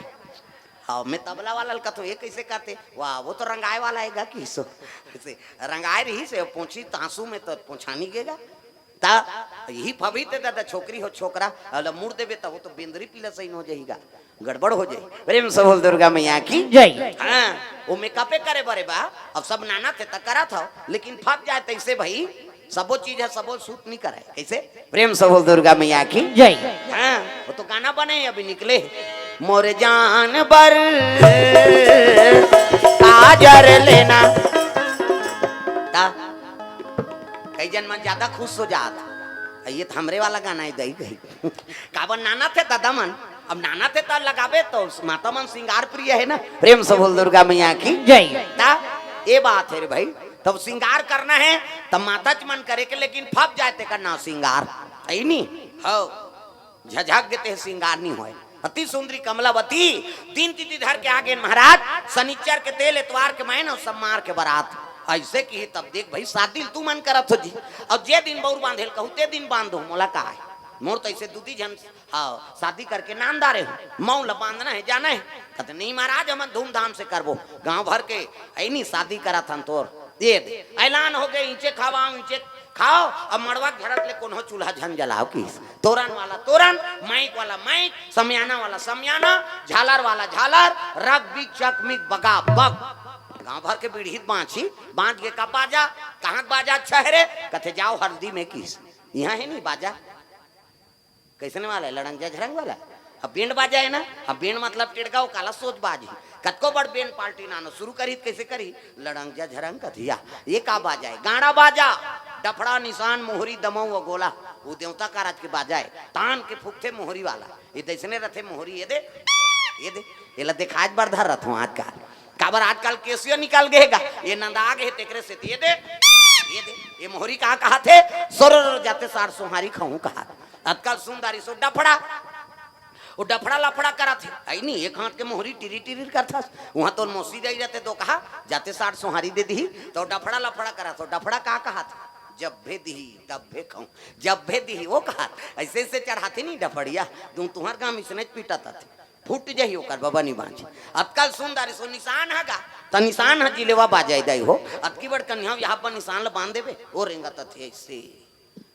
हाँ, मैं तबला वाला ल कथों, "ये कैसे करते?" "वाह, वो तो रंगाए वाला हे गा," किहिस। ऐसे रंगाए रहिस, पूछी तांसू में तो पूछा नहीं गेगा। ता यही फबही ते दादा, छोकरी हो छोकरा, अला मुड़ देबे त वो तो बेंदरी पीला सही हो जाएगा, गड़बड़ हो जाए। प्रेम से बोल दुर्गा मैया की जय। हाँ, वो मेकअपे करे बरे बा, अब सब नाना थे त करत हव, लेकिन फब जाए तैसे भाई, सबो चीज है, सबो सूट नहीं करे। कैसे? प्रेम से बोल दुर्गा मैया की जय। हाँ, वो तो गाना बने हे, अभी निकले हे। मोर जान बर काजर लेना। ता कई जन मन ज्यादा खुश हो जात। ये तो हमरे वाला गाना हे, दई गई। काबर नाना थे दादा मन, अब नाना थे त लगाबे तो माता मन सिंगार प्रिय हे ना। प्रेम से बोल दुर्गा मैया की जय। ता ये बात हे रे भाई, तब सिंगार करना हे, तब माता च मन करे के, लेकिन फब जाए तेकर नाव सिंगार। ऐ नी? हव। झझक गेते सिंगार नी होय। अति सुंदरी कमलावती दिन तिथि धर के आ गेन महाराज, शनिचर के तेल, एतवार के मैन अउ सब मार के बरात। ऐसे किही तब देख भाई, शादी ल तू मन करत हो जी, अउ जे दिन बउर बांधे ल कहू ते दिन बांध दो, मोला का हे? मोर तो ऐसे दू दी झन, हाँ, शादी करके नाम डारे हो, मऊ ल बांधना हे, जाना हे। कहते, "नहीं महाराज, हमन धूमधाम से करबो, गांव भर के ऐ नी शादी करत हन तोर।" ये दे, ऐलान हो गे, "ईंचे खावा, ईंचे खाओ, अब मड़वा के झरत ले कोनो चूल्हा झन जलाओ।" किस तोरन वाला तोरन, माइक वाला माइक, समियाना वाला समियाना, झालर वाला झालर, रग बिग चक मिग बगा बग। गांव भर के बीड़ी बांची, बांच के का बाजा, कहाँ के बाजा अच्छा हे रे? कथे, "जाओ हल्दी में।" किस इहाँ हे नी बाजा? कैसने वाला हे? लड़ंग जा झरंग वाला। अब बैंड बाजा हे ना, अब बैंड मतलब टेड़गा, वो काला सोच बाज हे। कतको बड़ बैंड पार्टी नानो शुरू करी, कैसे करी? लड़ंग जा झरंग कथिया। ये का बाजा हे? गाड़ा बाजा, डफड़ा, निशान, मोहरी, दमऊ अउ गोला। वो देवता का राज के बाजा हे। तान के फूकथे मोहरी वाला। ये दैसने रथे मोहरी, ये दे, ये दे। ये ला दिखाए बर धर रथों आजकल। काबर आजकल केसियो निकल गे हे गा। ये नंदा गे हे तेकरे से ये दे, ये दे। ये मोहरी का कहाथे? सोरो जाते सार सोहारी खाऊं कहा। आजकल सुंदरी सो डफड़ा। वो डफड़ा लफड़ा करत हे। ऐ नी, एक हाथ के मोहरी टिरी टिरी करथस। वहाँ तो मौसी जाई रहते तो कहा, "जाते साठ सोहारी दे दी।" तो डफड़ा लफड़ा करत हो। डफड़ा का कहा था? "जब भे दी, तब भे खाऊं।" जब भे दी, वो कहा, ऐसे ऐसे चढ़ाते नहीं डफड़िया। तू तुहर गांव इसने पीटत हथे। फूट जाही ओकर बबा नी बांच। अतकल सुंदर सो निशान हगा। त निशान ह जिलेवा बाजाय दाई हो। अतकी बड़ कन्या यहाँ पर निशान ल बांध देबे। वो रेंगत थे ऐसे।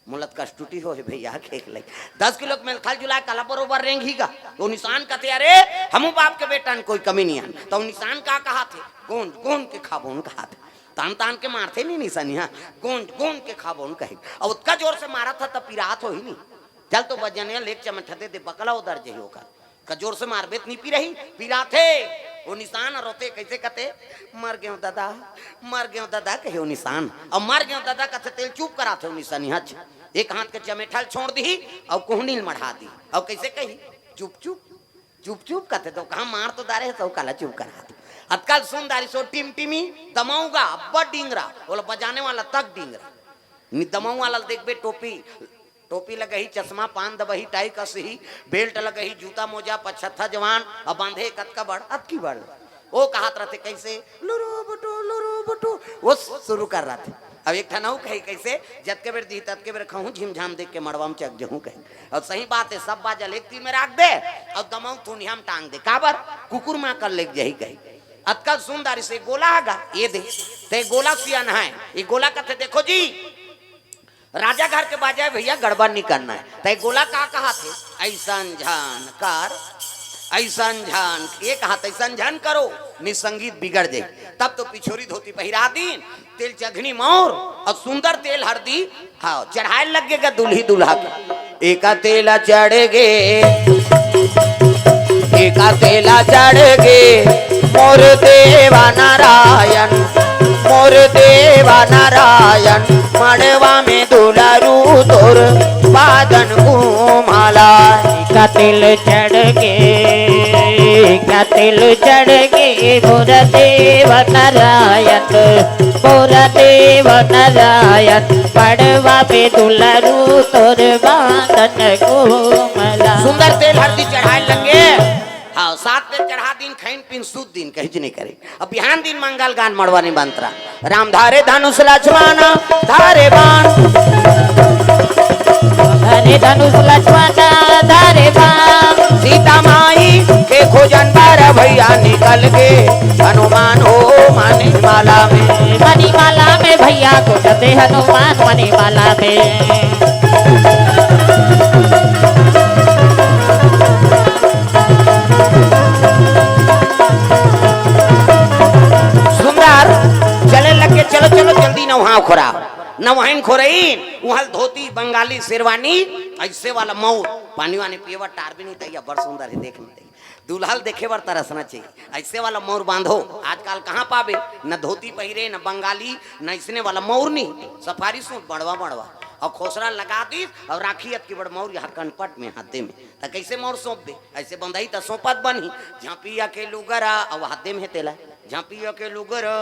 मोला त कष्टुटी हो हे भैया, खेक लई। दस किलो के मेलखल जुलाय, काला बरोबर रेंग ही गा। वो निशान कथे, "अरे, हमू बाप के बेटा न कोई कमी नहीं आन।" तो निशान का कहा थे? "गोंद, गोंद के खाबोन" कहा थे। तान, तान के मारथे नहीं निशानिया। "गोंद, गोंद के खाबोन" कहे। अब उतका जोर से मारा था, तब पिरात हो ही नहीं। चल तो बजनिया लेक चमठा दे दे, बकला उधर जही होकर। का जोर से मारबे त नी पिरही, पिराथे। वो निशान रोते कैसे कथे, "मर गेव दादा, मर गेव दादा," कहे वो निशान। अब "मर गेव दादा" कथे तेल चुप कराथे वो निशानी हच। एक हाथ के चमेठल छोड़ दिही, और कोहनी ल मढ़ा दी, और कैसे कही, "चुप चुप, चुप चुप कथे तो कहा मार तो डारे हे, तो काला चुप करा। अतका ल सुन डारिस ओ टिमटिमी, दमऊ गा अब्बड़ डिंगरा, ओला बजाने वाला तक डिंगरा। नि दमऊ वाला ल देखबे टोपी, टोपी लगही, चश्मा पान दबही, टाई कसही, बेल्ट लगही, जूता मोजा, पछत्था जवान, अब बांधे कतका बड़, अतकी बड़। ओ कहत रथे कइसे, लुरु बुटु, लुरु बुटु, ओ शुरू कर रथे। अब एक ठन अउ कही कइसे, जतके बेर दिही ततके बेर खहूं, झिमझाम देख के मड़वा म चक जहूं कही। अउ सही बात हे, सब बाजा ल एक तीर में राख दे, अउ दमऊ थुनिया म टांग दे, काबर? कुकुर मां कर लेग जही कही। अतका ल सुन डारिस ए गोला ह गा, ए दे, ते गोला सियान हे, ए गोला कथे, देखो जी, राजा घर के बाजा हे भइया, गड़बड़ नि करना हे। ते गोला का कहत हे? अइसन झन कर, अइसन झन, ए कहत, अइसन झन करो, नि संगीत बिगड़ जाही। तब तो पिछोरी धोती पहिरा दीन, तेल चघनी मौर अउ सुंदर तेल हरदी, हाँ, चढ़ाए लग गे गा दुल्ही दुल्हा के। एका तेला चढ़ गे, एका तेला चढ़ गे, मोर देवा नारायण, मोर देवा नारायण, मड़वा में दुलरू तोर बादन घूमला। का तेल चढ़ गे, का तेल चढ़ गे, मोर देवा नारायण, मोर देवा नारायण, मड़वा में दुलरू तोर बादन घूमला। सुंदर तेल हरदी चढ़ाए लग गे। हाँ, सात दिन चढ़ा दीन, खइन पीन सूत दीन, कहीं नहीं करे। अब बिहान दिन मंगल गान मड़वा निमंत्रण। राम धारे धनुष लक्ष्मण धारे बाण। धारे धनुष लक्ष्मण धारे बाण। सीता माई के खोजन बर भइया निकल गे। हनुमान हो मणिमाला में। मणिमाला में भइया खोजथे हनुमान मणिमाला में। सुंदर चले लग गे, चलो चलो जल्दी नहाव खोराव। नहाइन खोरइन, उहाँ ल धोती, बंगाली शेरवानी, अइसे वाला मउर, पानी वानी पिए बर टार भी नहीं तइया, बड़ सुंदर हे, देख नहीं तइया। दूल्हा ल देखे बर तरसना चाहिए, अइसे वाला मउर बांधो। आजकल कहाँ पाबे, न धोती पहिरे, न बंगाली, न अइसने वाला मउर नहीं, सफारी सूट बड़वा बड़वा, अउ खोसरा लगा दीस, अउ राखी अतकी बड़ मउर यहाँ कनपट में, हाथे में। त कइसे मउर सौंपबे? अइसे बंधही त सौंपत बनही। झांपिया के लुगरा, अउ हाथे में हे तेला। झांपिया के लुगरा,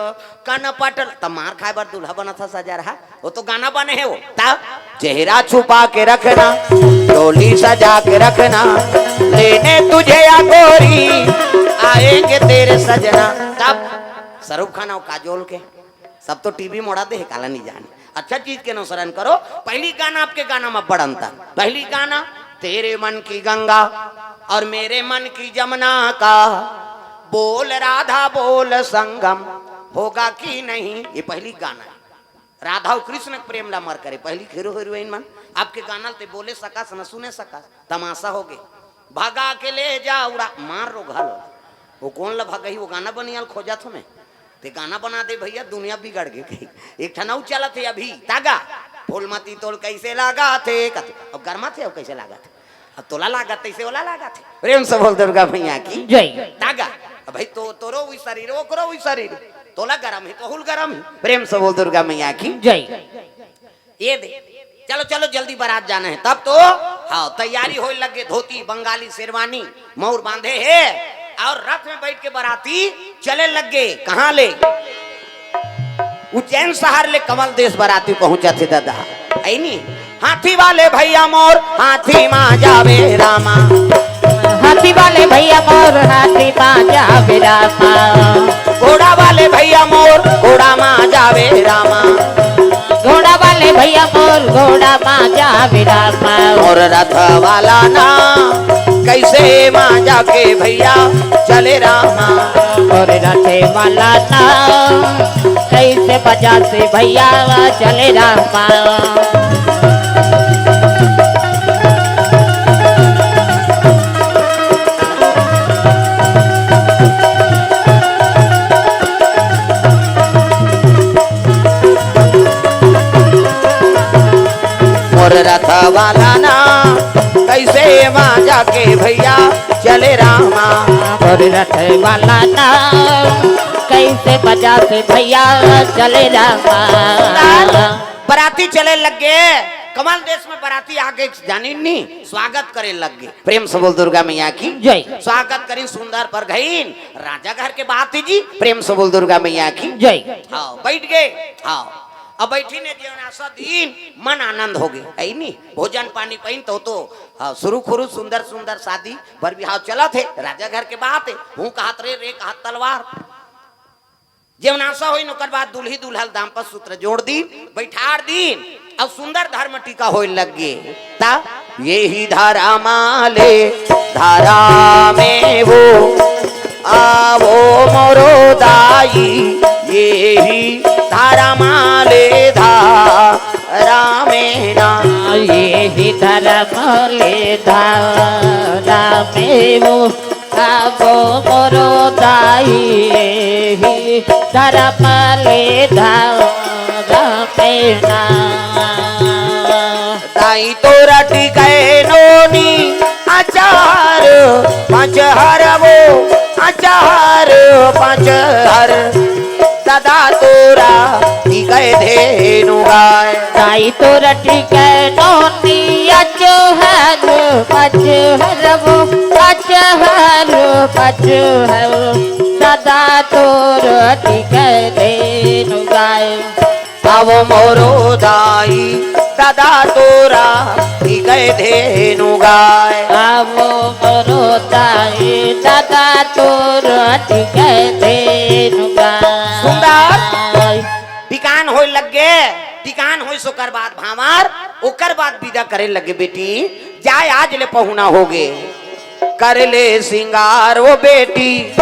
कनपट ल, त मार खाए बर दूल्हा बनत ह सजा रहा। वो तो गाना बने हे वो। त चेहरा छुपा के रखना, डोली सजा के रखना, लेने तुझे या गोरी, आएंगे तेरे सजना। तब शाहरुख खान अउ काजोल के सब तो टीवी मोड़ा दे हे, काला नहीं जाने। अच्छा चीज के अनुसरण करो। पहली गाना आपके गाना में बड़ अंतर। पहली गाना, तेरे मन की गंगा और मेरे मन की जमुना का, बोल राधा बोल संगम होगा कि नहीं, ये पहली गाना हे। राधा अउ कृष्ण के प्रेम ला अमर करे, पहली हीरो हीरोइन मन। आपके गाना ल ते बोले सकस न सुने सकस, तमाशा होगे। भगा के ले जा उड़ा, मार रो घाल। वो कोन ला भगही, वो गाना बनिया ल खोजत हों मैं। ते गाना बना दे भइया, दुनिया बिगड़ गे कही। एक ठन अउ चलत हे अभी, तागा, फूलमती तोल कइसे लागथे, कथे, अब गरमाथे, अब कइसे लागथे, अब तोला लागथे, तइसे ओला लागथे। प्रेम से बोल दुर्गा मैया की जय। तागा, अब भाई तो, तोरो उही शरीर, ओकरो उही शरीर, तोला गरम हे, तोहू ल गरम हे। प्रेम से बोल दुर्गा मैया की जय। ये दे, चलो चलो जल्दी बारात जाना हे। तब तो हाँ, तैयारी होए लग गे, धोती, बंगाली शेरवानी, मउर बांधे हे अउ रथ में बइठ के बाराती चले लग गे। कहाँ ले? उज्जैन शहर ले कमल देश बाराती पहुंचत हे दादा, हे नी? हाथी वाले भइया मोर, हाथी मा जावे रामा। हाथी वाले भइया मोर, हाथी मा जावे रामा। घोड़ा वाले भइया मोर, घोड़ा मा जावे रामा। घोड़ा वाले भइया मोर, घोड़ा मा जावे रामा। मोर रथ वाला ना, कइसे मा जाके भइया चले रामा। मोर रथ वाला ना, कइसे बजा से भइया चले रामा। मोर रथ वाला ना, कइसे मा जाके भइया चले रामा। मोर रथ वाला ना, कइसे बजा से भइया चले रामा। बराती चले लग गे। कमल देश में बराती आगे जानिन नी, स्वागत करे लग गे। प्रेम से बोल दुर्गा मैया की जय। स्वागत करिन सुंदर परघइन, राजा घर के बात हे जी। प्रेम से बोल दुर्गा मैया की जय। हाँ, बइठ गे। हाँ, अब बइठिन हे, जेवनासा दिन मन आनंद हो गे, हे नी? भोजन पानी पहिन तो, तो हाँ, सुरु खुरु सुंदर सुंदर शादी बर बिहाव चलत हे, राजा घर के बात हे। हूँ कहत रे, रे कहत तलवार। जेवनासा होइन, ओकर बाद दुल्ही दुल्हा ल दाम्पत्य सूत्र जोड़ दिन, बइठार दिन, अउ सुंदर धर्म टीका होय लग गे। ता, "एही धरम ले धरमे वो, आवो मोरो दाई, एही धरम ले धरमे ना।" एही धरम ले धरमे वो, आवो मोरो दाई, एही धरम ले धरमे ना। दाई तोर टिकै नोनी अचार पाँच हर वो, अचार पाँच हर। दादा तोर टिकै धेनु गाय। दाई तोर टिकै नोनी अचार पाँच हर वो, अचार पाँच हर। दादा तोर टिकै धेनु गाय। आवो मोरो दाई, दादा तोर टिकै धेनु गाय। आवो मोरो दाई, दादा तोर टिकै धेनु गाय। सुंदर। टिकान होय लग गे, टिकान होय, ओकर बाद भांवर, ओकर बाद बिदा करे लग गे, "बेटी, जाय, आज ले पहुना हो गे।" कर ले सिंगार वो बेटी,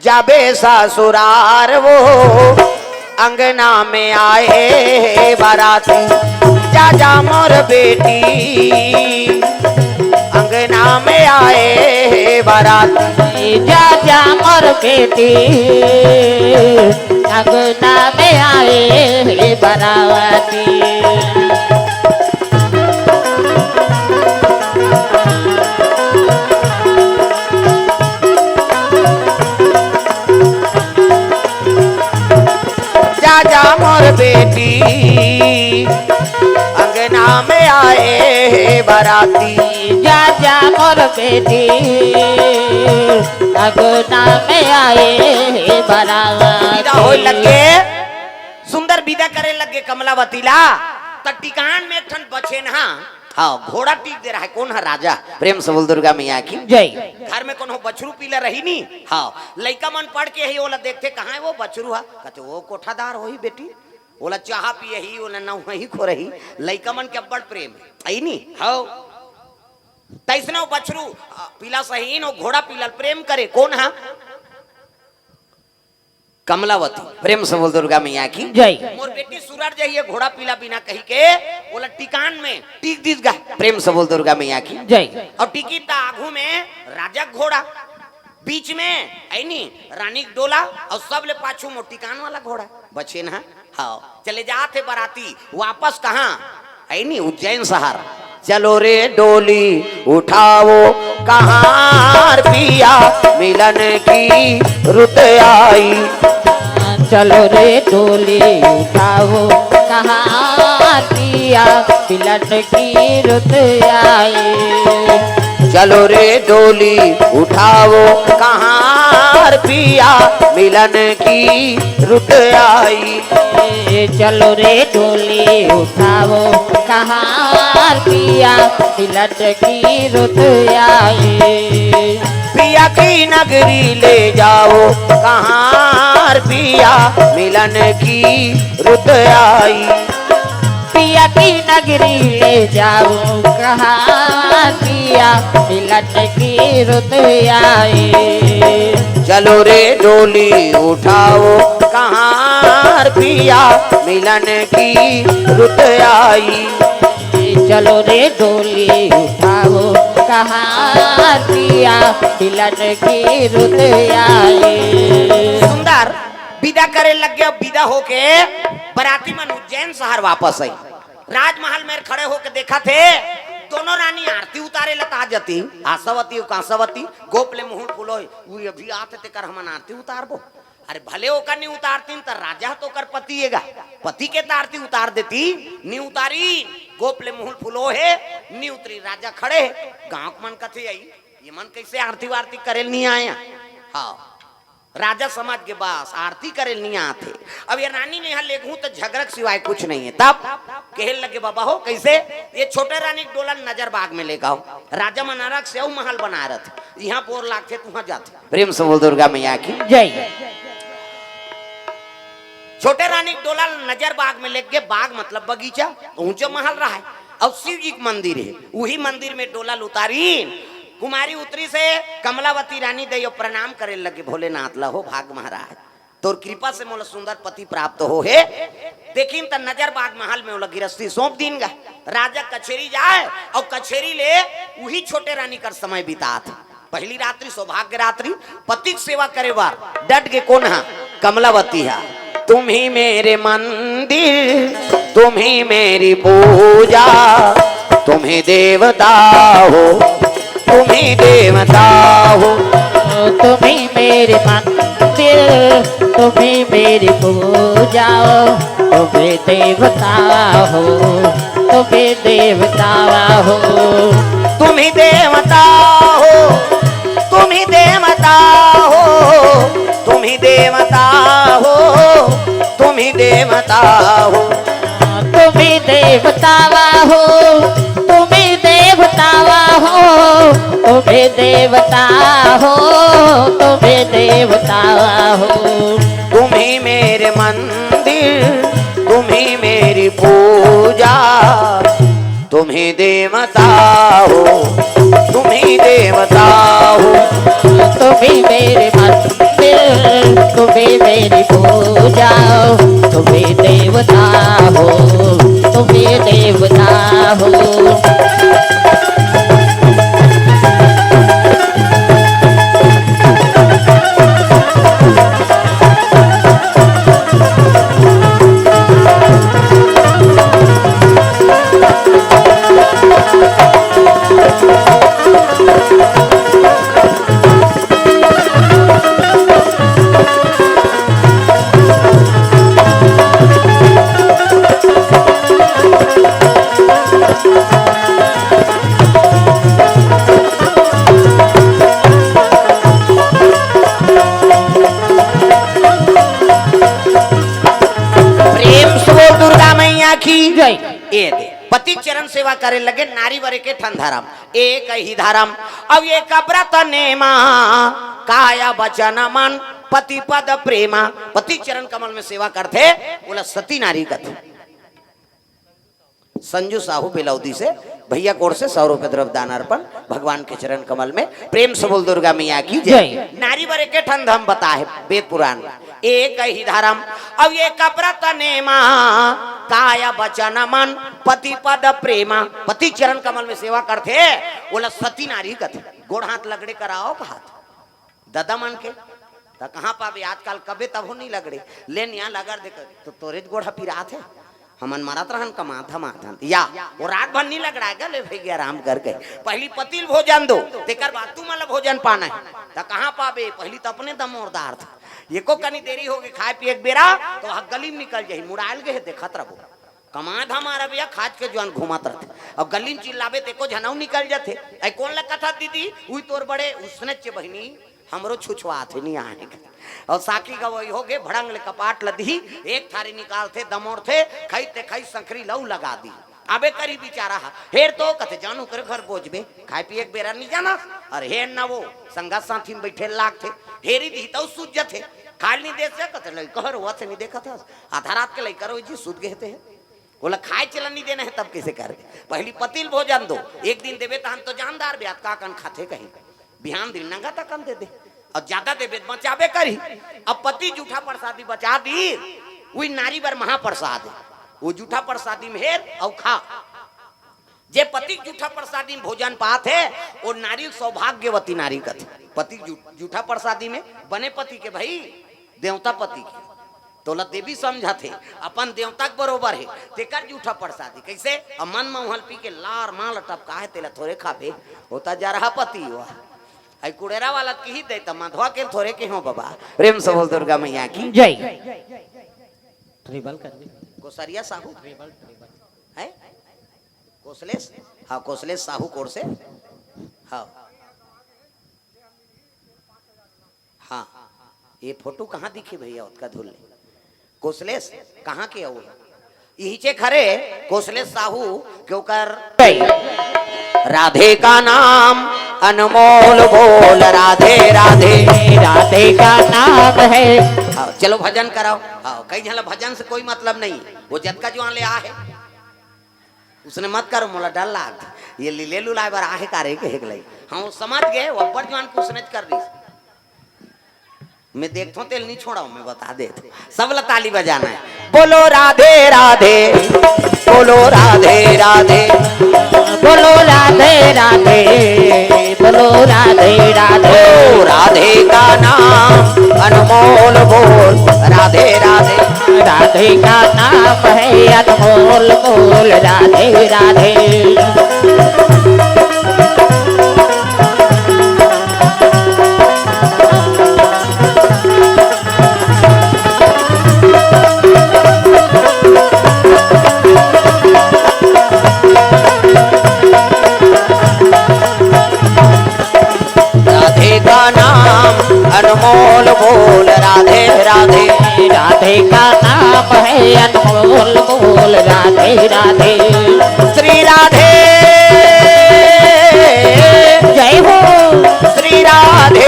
जाबे ससुरार वो, अंगना में आए हे बराती। जा जा मोर बेटी, अंगना में आए हे बराती। जा जा मोर बेटी, अंगना में आए हे बराती। जा जा मोर बेटी, अंगना में आए हे बराती। जा जा मोर बेटी, अंगना में आए हे बराती। बिदा होय लग गे, सुंदर बिदा करे लग गे कमलावती ला। त टिकान में एक ठन बछेनहा, हाँ, घोड़ा टीक दे रहा है। कोन ह? राजा। प्रेम से बोल दुर्गा मैया की जय। घर में कोनो बछरू पिला रही नी, हाँ, लइका मन पढ़ के ही ओला देखथे, "कहाँ हे वो बछरू ह?" कथे, "वो कोठादार होही बेटी, ओला चाहा पियही, ओला नहवाही खोरही।" लइका मन के अब्बड़ प्रेम हे, अई नी? हव। तइसने वो बछरू, अ, पिला सहीन, वो घोड़ा पिला प्रेम करे। कोन ह? कमलावती। प्रेम से बोल दुर्गा मैया की जय। मोर बेटी सुरर जही हे घोड़ा पिला बिना कही के, ओला टिकान में टीक दीस गा। प्रेम से बोल दुर्गा मैया की जय। अउ टिकी त आघू में राजा घोड़ा, बीच में, अई नी, रानी के डोला, अउ सबले पाछू मोर टिकान वाला घोड़ा। बछेनहा, हाँ। चले जात हे बराती वापस कहाँ? अई नी, उज्जैन शहर। चलो रे डोली उठाओ कहार पिया, मिलन की रुत आई। चलो रे डोली उठाओ कहार पिया, मिलन की रुत आई। चलो रे डोली उठाओ कहार पिया, मिलन की रुत आई। ए, चलो रे डोली उठाओ कहार पिया, मिलन की रुत आई। पिया की नगरी ले जाओ कहार पिया, मिलन की रुत आई। पिया की नगरी ले जाओ कहार पिया, मिलन की रुत आई। चलो रे डोली उठाओ कहार पिया, मिलन की रुत आई। चलो रे डोली उठाओ कहार पिया, मिलन की रुत आई। सुंदर बिदा करे लग गे। अब बिदा होके बराती मन उज्जैन शहर वापस आई। राजमहल में खड़े होके देखत हे, दोनों रानी आरती उतारे ला त आ जाती, आशावती अउ कांसावती। गोप ले मुंह फुलोय, "वो अभी आत हे, तेकर हमन आरती उतारबो।" अरे भले ओकर नी उतारतीन, त राजा ह तो ओकर पति एगा, पति के त आरती उतार देती, नी उतारी। गोप ले मुहुल फुलो हे, नी उतरी, राजा खड़े हे। गांव के मन कथे, "आई, ये मन कैसे आरती वारती करेल नी आया?" हाँ, राजा समझ के बस आरती करेल नी आथे। अब ये रानी ल इहाँ लेगहूं त झगरक सिवाय कुछ नहीं है। तब कहे लगे, "बाबा हो, कैसे?" "ये छोटे रानी के डोला ल नजर बाग में लेगव।" राजा मन अलग से अउ महल बनाए रथे, इहाँ बोर लागथे, तुहाँ जाथे। प्रेम से बोल दुर्गा मैया की। जय। छोटे रानी के डोला ल नजर बाग में लेगे, बाग मतलब बगीचा, ऊंचे महल रहा है, अउ शिव जी के मंदिर है, उही मंदिर में डोला ल उतारी। कुमारी उतरी से कमलावती रानी दई अउ प्रणाम करे लगे, "भोलेनाथ ल हो भाग महाराज, तोर कृपा से मोला सुंदर पति प्राप्त हो हे।" देखिन त नजर बाग महल में ओला गिरस्ती सौंप दीन गा। राजा कछेरी जाए अउ कछेरी ले उही छोटे रानी कर समय बितात। पहली रात्रि सौभाग्य रात्रि, पति के सेवा करे बर डट गे कोन हा? कमलावती हा। तुम ही मेरे मंदिर, तुम ही मेरी पूजा, तुम ही देवता हो, तुम ही देवता हो। तुम ही मेरे मंदिर, तुम ही मेरी पूजा, तुम ही देवता हो, तुम ही देवता हो। तुम ही देवता हो, तुम ही देवता हो, तुम ही देवता हो, तुम ही देवता हो। तुम ही देवता हो, तुम ही देवता हो, तुम ही देवता हो, तुम ही देवता हो। तुम ही मेरे मंदिर, तुम ही मेरी पूजा, तुम ही देवता हो, तुम ही देवता हो। तुम ही मेरे मंदिर, तुम ही मेरी पूजा, तुम ही देवता हो, तुम ही देवता हो। प्रेम से बोल दुर्गा मैया की। जय। ए दे, पति चरण सेवा करे लगे, नारी बर एके ठन धरम, एक ही धरम। अब ये कबरत नेमा, काया वचन मन, पति पद प्रेमा। पति चरण कमल में सेवा करथे, ओला सती नारी कथे। संजू साहू बेलौदी से भैया कोर से सौ रुपए द्रव्य दान अर्पण भगवान के चरण कमल में। प्रेम से बोल दुर्गा मैया की जय। जय। नारी बर एके ठन धम बताहे वेद पुराण, एक ही धरम। अब ये कबरत नेमा, काय वचन मन, पति पद प्रेमा। पति चरण कमल में सेवा करथे, ओला सती नारी कथे। गोड़ हाथ लगड़े कराओ कहात ददा मन के, त कहाँ पाबे? आजकल कबे तभो नहीं लगड़े। ले निया लगड़ दे, तो तोरे गोड़ ह पिरात हे। हमन मरत रहन कमात धमात हन। या, वो रात भर नहीं लगड़ाए गा, ले भई आराम करके। पहली पति ल भोजन दो, तेकर बाद तुमन ल भोजन पाना हे। त कहाँ पाबे? पहली त अपने दमोरदार था। एको कनी देरी होगे खाए पिए के बेरा, तो ह गली में निकल जाही, मुड़ायल गे हे, देखत रहो। कमा धमा रबिया खाज के जुआन घूमत रथे। अब गली में चिल्लाबे ते को झनऊ निकल जथे। ऐ कोन ल कथा दीदी? उई तोर बड़े उसने चे बहिनी, हमरो छुछवात हे, नहीं आए। और साकी गवई होगे, भड़ंग ले कपाट ल दिही, एक थारी निकालथे, दमोरथे, खई ते खई संखरी लऊ लगा दी। अबे करी बिचारा हा, हेर तो कथे जानू कर घर बोझबे, खाए पिए के बेरा नहीं जाना, और हेर ना वो संगत साथी में बैठे लागथे, हेरी दिही तऊ सूझ जथे, खाल नहीं दे से कथे लई कहर हुआ थे नहीं देखा था, आधा रात के लई करो जी सूत गए थे। ओला खाए चला नहीं देना है, तब कैसे करबे? पहली पति ल भोजन दो, एक दिन देबे तहन तो जानदार बे, अतका कन खाथे कहीं, बिहान दिन नंगा तकन दे दे, और ज्यादा देबे त बचाबे करही। अब पति जूठा प्रसादी बचा दी, वही नारी बर महाप्रसाद है, वो जूठा प्रसादी में हेर और खा। जे पति जूठा प्रसादी में भोजन पात है, वो नारी सौभाग्यवती नारी कथे। पति जू-, जूठा प्रसादी में बने पति के भाई, देवता पति के, तोला देवी समझत हे, अपन देवता के बरोबर हे, तेकर जूठा प्रसादी। कैसे? अब मन मऊहल पी के लार माल टपका हे, तेला थोरे खाबे, होता जा रहा पति हुआ। आई कुड़ेरा वाला की ही दे त माधवा के थोरे के हो बाबा। प्रेम से बोल दुर्गा मैया की। जय। ट्रिबल कर दे। कोसरिया साहू। ट्रिबल, ट्रिबल। है? कोसलेश? हाँ, कोसलेश साहू कोर से। हाँ। हाँ। ये फोटो कहाँ दिखी भैया, ओतका धुर ले? कोसलेश, कहाँ के हो? इहिचे खरे कोसलेश साहू के ओकर। राधे का नाम अनमोल बोल, राधे राधे। राधे का नाम है। हाँ, चलो भजन कराओ। हाँ, कई झन ला भजन से कोई मतलब नहीं, वो जतका जुआन ले आ है। उसने मत करो, मोला डर लाग। ये लीले लुलाए बर आहे का रे, कहे के लई। हाँ, वो समझ गए, वो अब्बड़ जुआन कुछ नहीं कर रही। मैं देखता हूँ, तेल नहीं छोड़ा हूँ, मैं बता दे। सब ला ताली बजाना है। बोलो राधे राधे, बोलो राधे राधे। बोलो राधे राधे, बोलो राधे राधे। ओ राधे का नाम अनमोल बोल, राधे राधे। राधे का नाम है अनमोल बोल, राधे राधे। राधे का नाम अनमोल बोल, राधे राधे। राधे का नाम है अनमोल बोल, राधे राधे। श्री राधे। जय हो। श्री राधे,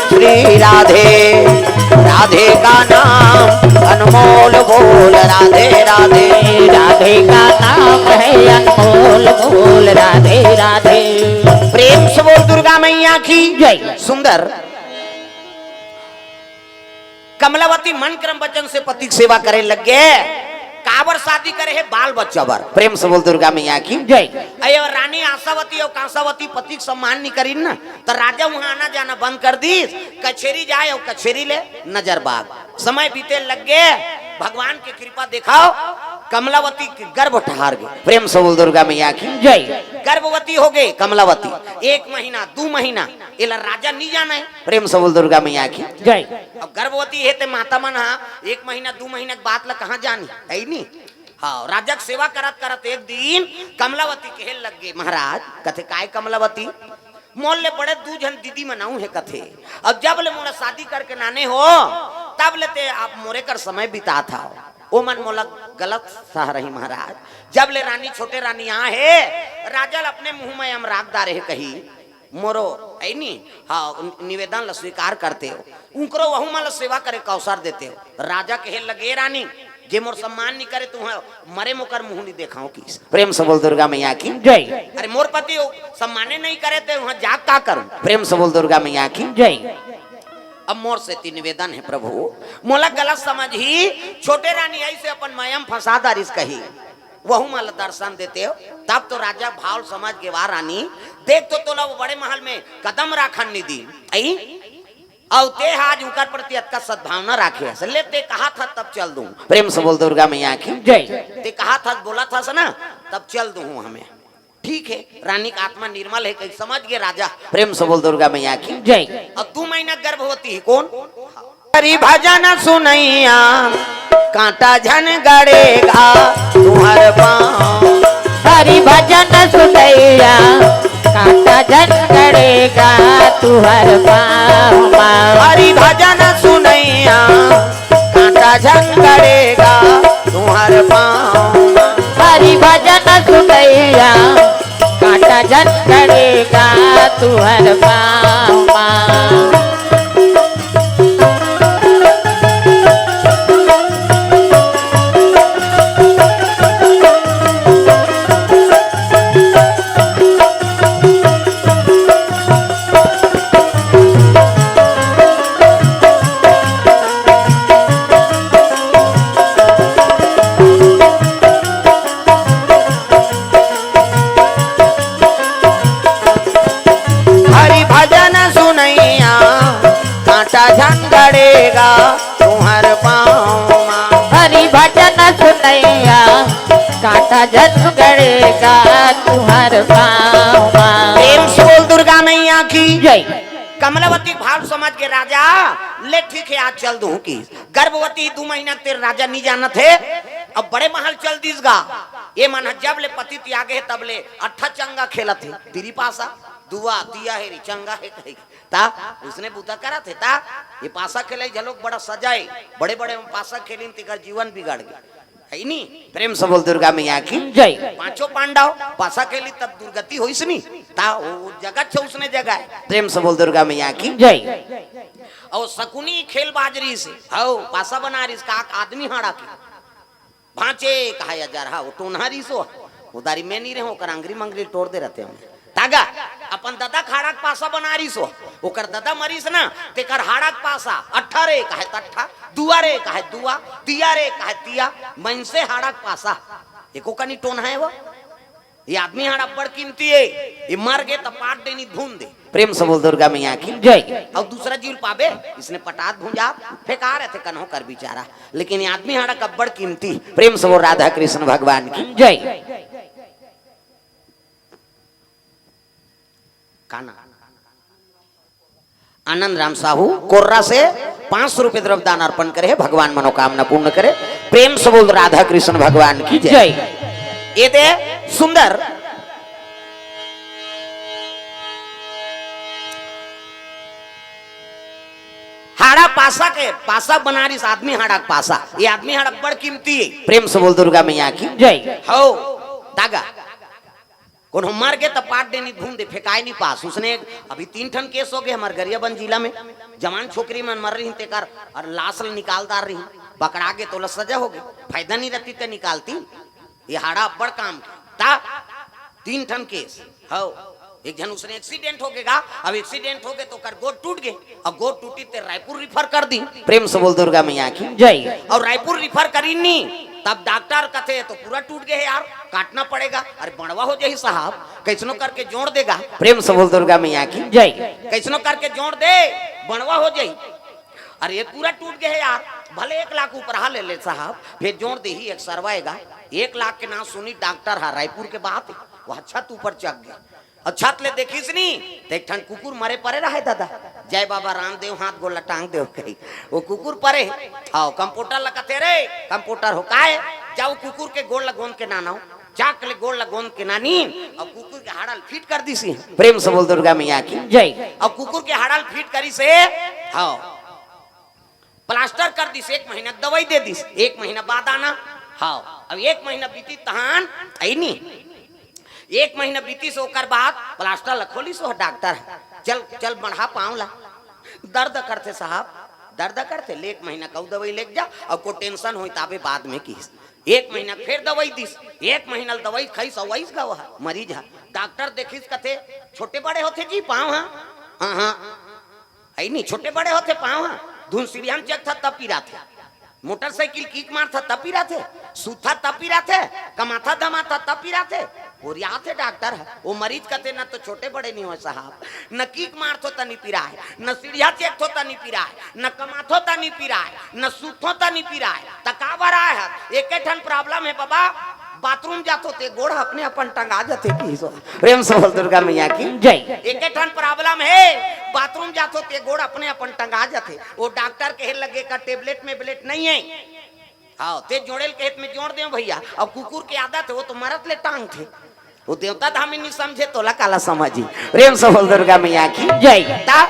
श्री राधे। राधे का नाम अनमोल बोल, राधे राधे। राधे का नाम है अनमोल बोल, राधे राधे। प्रेम से बोल दुर्गा मैया की। जय। सुंदर। कमलावती मन क्रम वचन से पति के सेवा करे लग गे। काबर शादी करे हे? बाल बच्चा बर। प्रेम से बोल दुर्गा मैया की। जय। अयो रानी आशावती अउ कांसावती पति के सम्मान नहीं करिन ना, त राजा उहाँ आना जाना बंद कर दीस। कछेरी जाए अउ कछेरी ले नजर बाग। समय बीते लग गे, भगवान के कृपा देखाओ, कमलावती के गर्भ ठहार गे। प्रेम से बोल दुर्गा मैया की। जय। गर्भवती हो गे कमलावती, एक महीना, दू महीना, एला राजा नहीं जाने। प्रेम से बोल दुर्गा मैया की। जय। अब गर्भवती हे ते माता मन हा एक महीना दू महीना के बात ला कहाँ जानी, है नी? हाँ, राजा के सेवा करत करत एक दिन कमलावती कहे लग गे, महाराज, कथे, "काय कमलावती? मोर ले बड़े दू झन दीदी मन अउ हे," कथे। "अब जब ले मोला शादी करके नाने हो, तब ले ते आप मोरे कर समय बितात हव। ओ मन मोला गलत सह रही महाराज। जब ले रानी, छोटे रानी आ हे, राजा ल अपने मुंह में हम राख डारे हे कही, मोरो, है नी, हाँ, निवेदन ल स्वीकार करते हो, उनकरो वहू मन ल सेवा करे का अवसर देते हो।" राजा कहे लगे, "रानी, जे मोर सम्मान नहीं करे, तुह मरे मोकर मुंह नहीं देखाओ किस।" प्रेम से बोल दुर्गा मैया की। जय। अरे मोर पति हो, सम्माने नहीं करे, ते वहां जाग का करूं? प्रेम से बोल दुर्गा मैया की। जय। अब मोर से ती निवेदन है प्रभु, मोला गलत समझ ही, छोटे रानी ऐसे अपन माया में फंसा दारिस कही, वहू मन ल दर्शन देते हो, तब तो राजा भाव समझ के, "वाह रानी, देख तो तोला वो बड़े महल में कदम राखन नहीं दी, आई? अउ ते आज उनकर प्रति अतका सद्भावना राखे हस, ले ते कहा था तब चल दूं।" प्रेम से बोल दुर्गा मैया की। जय। ते कहा था, बोला था ना, तब चल दूं हमें। ठीक है, रानी का आत्मा निर्मल है, कहीं समझ गए राजा। प्रेम से बोल दुर्गा मैया की। जय। अब दू महीना गर्भवती है, कौन? हरि भजन सुनैया, कांटा झन गड़ेगा तुहर पाँव। हरि भजन सुनैया, कांटा झन गड़ेगा तुहर पाँव। हरि भजन सुनैया, कांटा झन गड़ेगा तुहर पाँव। हरि भजन सुनैया, कांटा झन गड़ेगा तुहर पाँव। हरि भजन सुनैया, कांटा झन गड़ेगा तुहर पाँव मा। हरि भजन सुनैया, कांटा झन गड़ेगा तुहर पाँव मा। प्रेम से बोल दुर्गा मैया की जय। कमलावती भाव समझ के राजा, ले ठीक हे, आज चल दूं की। गर्भवती दू महीना तेरे राजा नहीं जानत हे, अब बड़े महल चल दिस गा। ये मन ह जब ले पति त्यागे हे, तब ले अट्ठा चंगा खेलत हे। तिरी पासा, दुआ, दिया हे री, चंगा हे कही। ता, उसने बूता करत हे ता, ये पासा खेले झलोक बड़ा सजा हे। बड़े बड़े पासा खेलिन, तेकर जीवन बिगड़ गे। हे नी? प्रेम से बोल दुर्गा मैया की। जय। पांचों पांडव पासा खेली तब दुर्गति होइस नी। ता वो जगत छे उसने जगह हे। प्रेम से बोल दुर्गा मैया की। जय। अउ शकुनी खेलबाज रिहिस हे। हव, पासा बना रिहिस का आदमी हाड़ा के। भांचे कहा या जरहा, वो टोनहा रिहिस हो। उधारी में नहीं रहे, ओकर अंगरी मंगरी टोर दे रहते हम। तागा, अपन ददा के हाड़ा के पासा बना रिहिस हो। ओकर ददा मरिस ना, तेकर हाड़ा के पासा, अट्ठा रे कहे तट्ठा, दुआ रे कहे दुआ, दिया रे कहे तिया, मनसे हाड़ा के पासा। एको कनी टोनहा हे वो। ये आदमी हाड़ा बड़ कीमती हे। ये मर गे त पाट दे नहीं भून दे। प्रेम से बोल दुर्गा मैया की। जय। अउ दूसरा जीव ल पाबे, इसने पटात भूंजा, फेंका रहे थे कन्हो कर बिचारा। लेकिन ये आदमी हाड़ा कब्बड़ कीमती। प्रेम से बोल राधा कृष्ण भगवान की। जय। काना। आनंद राम साहू कोर्रा से पाँच सौ रुपये द्रव्य दान अर्पण करे हे, भगवान मनोकामना पूर्ण करे। प्रेम से बोल राधा कृष्ण भगवान की जय। जय। ये दे सुंदर हाड़ा पासा के, पासा बना रिहिस आदमी हाड़ा के पासा। ये आदमी हाड़ा बड़ कीमती हे। प्रेम से बोल दुर्गा मैया की। जय। हव, तागा। कोनो मर गे त पाट दे नहीं भून दे, फेंकाय नहीं पास। उसने अभी तीन ठन केस हो गे हमर गरियाबंद जिला में। जवान छोकरी मन मर रही तेकर अउ लाश ल निकाल डार रही, पकड़ा गे त ओला सजा हो गे। फायदा नहीं रहती त निकालती। ये हाड़ा अब्बड़ काम के। ता तीन ठन केस। हव, एक झन उसने एक्सीडेंट हो गे गा। अब एक्सीडेंट हो गे त ओकर गोड़ टूट गे, अउ गोड़ टूटी ते रायपुर रिफर कर दी। प्रेम से बोल दुर्गा मैया की। जय। अउ रायपुर रिफर करी नी, तब डॉक्टर कथे तो पूरा टूट गे हे यार, काटना पड़ेगा। अरे बंड़वा हो जाही साहब, कैसनो करके जोड़ देगा। प्रेम से बोल दुर्गा मैया की। जय। कैसनो करके जोड़ दे, बंड़वा हो जाही। अरे ये पूरा टूट गे हे यार, भले एक लाख उपराहा ले ले साहब, फेर जोड़ देही, एक्सरवाएगा। एक लाख के नाम सुनी डॉक्टर हा, रायपुर के बात हे, वो छत ऊपर चढ़ गे। अउ छत ले देखिस नी, त एक ठन कुकुर मरे परे रहे ददा। जय बाबा रामदेव, हाथ गोड़ ल टांग देव कही। वो कुकुर परे हे। हव, कंपाउंडर ल कथे, "रे, कंपाउंडर हो, काय?" "जाओ कुकुर के गोड़ ल गोंद के नानव।" जाके ले गोड़ ल गोंद के नानिन, अउ कुकुर के हाड़ा ल फिट कर दिस। प्रेम से बोल दुर्गा मैया की। जय। अउ कुकुर के हाड़ा ल फिट करिस हे। हव। प्लास्टर कर दिस, एक महीना दवाई दे दिस, एक महीना बाद आना। हव, अब एक महीना बीतिस तहान, हे नी, एक महीना बीतिस ओकर बाद प्लास्टर ल खोलिस ओ डॉक्टर, "चल, चल बढ़ा पाँव ला।" "दर्द करथे साहब।" "दर्द करथे, ले एक महीना के अउ दवाई लेके जा, अउ को टेंशन होई ताबे बाद में," किहिस। एक महीना फेर दवाई दिस, एक महीना ल दवाई खाइस अउ आइस गा ओ ह, मरीज ह। डॉक्टर देखिस कथे, "छोटे बड़े होथे जी पाँव ह?" "हाँ, हाँ।" "हे नी, छोटे बड़े होथे पाँव ह, धुन सीढ़िया म चघथस तब पिराथे, मोटरसाइकिल किक मारथस तब पिराथे, सूतथस तब पिराथे, कमाथस धमाथस तब पिराथे?" ओरियाथे डॉक्टर ह। ओ मरीज कथे, "न तो छोटे बड़े नहीं होय साहब, न किक मारथों त नहीं पिराय, न सीढ़िया चघथों त नहीं पिराय, न कमाथों त नहीं पिराय, न सूतथों त नहीं पिराय, त का बर आय हस?" "एके ठन प्रॉब्लम हे बाबा, बाथरूम जाथों ते गोड़ अपने अपन टंगा जाथे," किहिस। प्रेम से बोल दुर्गा मैया की। जय। "एके ठन प्रॉब्लम हे, बाथरूम जाथों ते गोड़ अपने अपन टंगा जाथे।" ओ डॉक्टर कहे लगे, "का टेबलेट में ब्लेट नहीं हे?" "हव, ते जोड़े ल कहे त में जोड़ देंव भैया।" अउ कुकुर के आदत हे, वो तो मरत ले टांगथे। वो देवता धामी नहीं समझे, तोला काला समझी। प्रेम से बोल दुर्गा मैया की। जय। ता,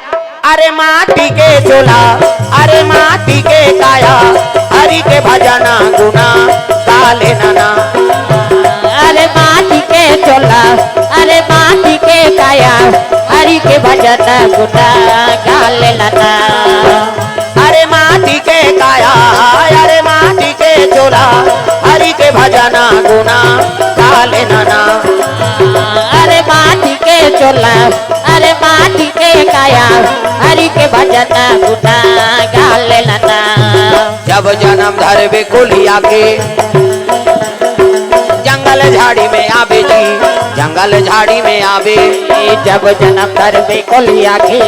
अरे माटी के चोला, अरे माटी के काया, हरि के भजन गुना गा लेना ना। अरे माटी के चोला, अरे माटी के काया, हरि के भजन गुना गा लेना ना। अरे माटी के काया, अरे माटी के चोला, हरि के भजन गुना गा लेना ना। अरे माटी के चोला, अरे माटी के काया, हरि के भजन गुना गा लेना ना। जब जनम धरबे कोलिया के, जंगल झाड़ी में आबे जी, जंगल झाड़ी में आबे। जब जनम धरबे कोलिया के,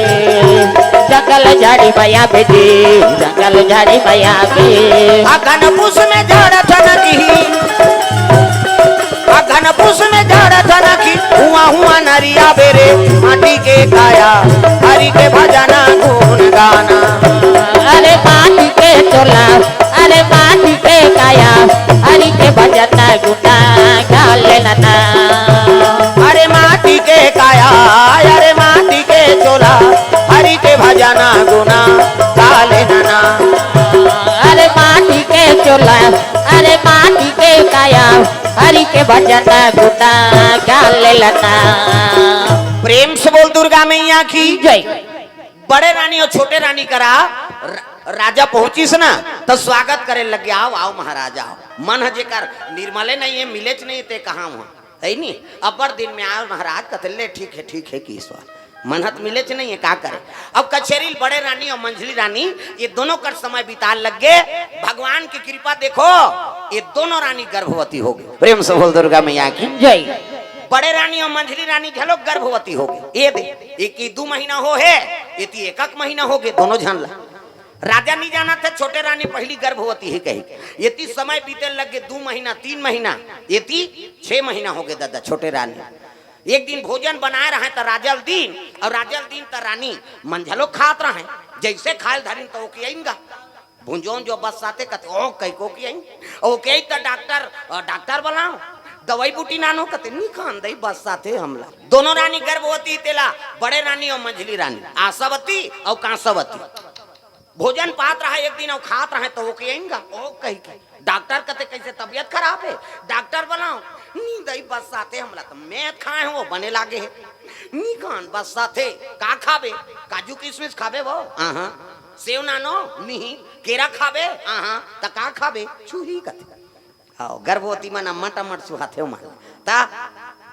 जंगल झाड़ी में आबे जी, जंगल झाड़ी में आबे। अगन पुस में झाड़ ठनकी, अगन न पुस में झाड़ा धनखी, हुआ हुआ नरिया बेरे, माटी के काया, हरि के भजन गुण गाना। अरे माटी के चोला, अरे माटी के काया, हरि के भजन गुण गा लेना। अरे माटी के काया, अरे माटी के चोला, हरि के भजन गुण गा लेना। अरे माटी के चोला, अरे माटी के काया, हरि के भजन गुण गा लेना। प्रेम से बोल दुर्गा मैया की जय। बड़े रानी अउ छोटे रानी करा र-, राजा पहुंचिस ना, त स्वागत करे लगे, "आओ, आओ महाराज, आओ।" मन ह जेकर निर्मले नइ हे, मिलेच नइ हे, ते कहाँ हुआ? हे नी? अब्बड़ दिन में आए महाराज, कथे, "ले, ठीक हे, ठीक हे," किहिस। मन ह त मिलेच नइ हे, का करे? अब कचेरी ल बड़े रानी अउ मंझली रानी, ये दोनों कर समय बिताए लग गे। भगवान की कृपा देखो, ये दोनों रानी गर्भवती हो गे। प्रेम से बोल दुर्गा मैया की जय। बड़े रानी अउ मंझली रानी घलो गर्भवती हो गे। ये दे, एती दू महीना हो हे, एती एक एक महीना हो गे, दोनों झन ला। राजा नइ जानत हे, छोटे रानी पहिली गर्भवती हे कहिके। एती समय बीते लग गे, दू महीना, तीन महीना, एती छह महीना हो गे ददा, छोटे रानी। एक दिन भोजन बनाए रहय त राजा ल दीन, अउ राजा ल दीन त रानी मन घलो खात रहय। जइसे खाए ल धरिन त ओकियाइन गा। भुंजोन जो बस्साथे कथे, "ओ, कई को कियाइन?" ओकियाइन त डॉक्टर, अ, डॉक्टर बलाओ, दवाई बूटी नानो कथे, "नी खान दई, बस्साथे हमला।" दोनों रानी गर्भवती तेला, बड़े रानी अउ मंझली रानी, आशावती अउ कांसावती। भोजन पात रहय एक दिन अउ खात रहय त ओकियाइन गा, "ओ," कहिके। डॉक्टर कथे, "कइसे तबीयत खराब हे?" डॉक्टर बलाओ, "नी दई, बस्साथे हमला, त मैं खाए हंव, बने लागे हे।" "नी खान, बस्साथे।" "का खाबे?" "काजू किशमिश खाबे वो?" "आहा।" "सेव नानो?" "नहीं।" "केरा खाबे?" "आहा।" "त का खाबे?" "छुही," कथे। हव, गर्भवती मन अम्मट अम्मट सुहाथे मन। त,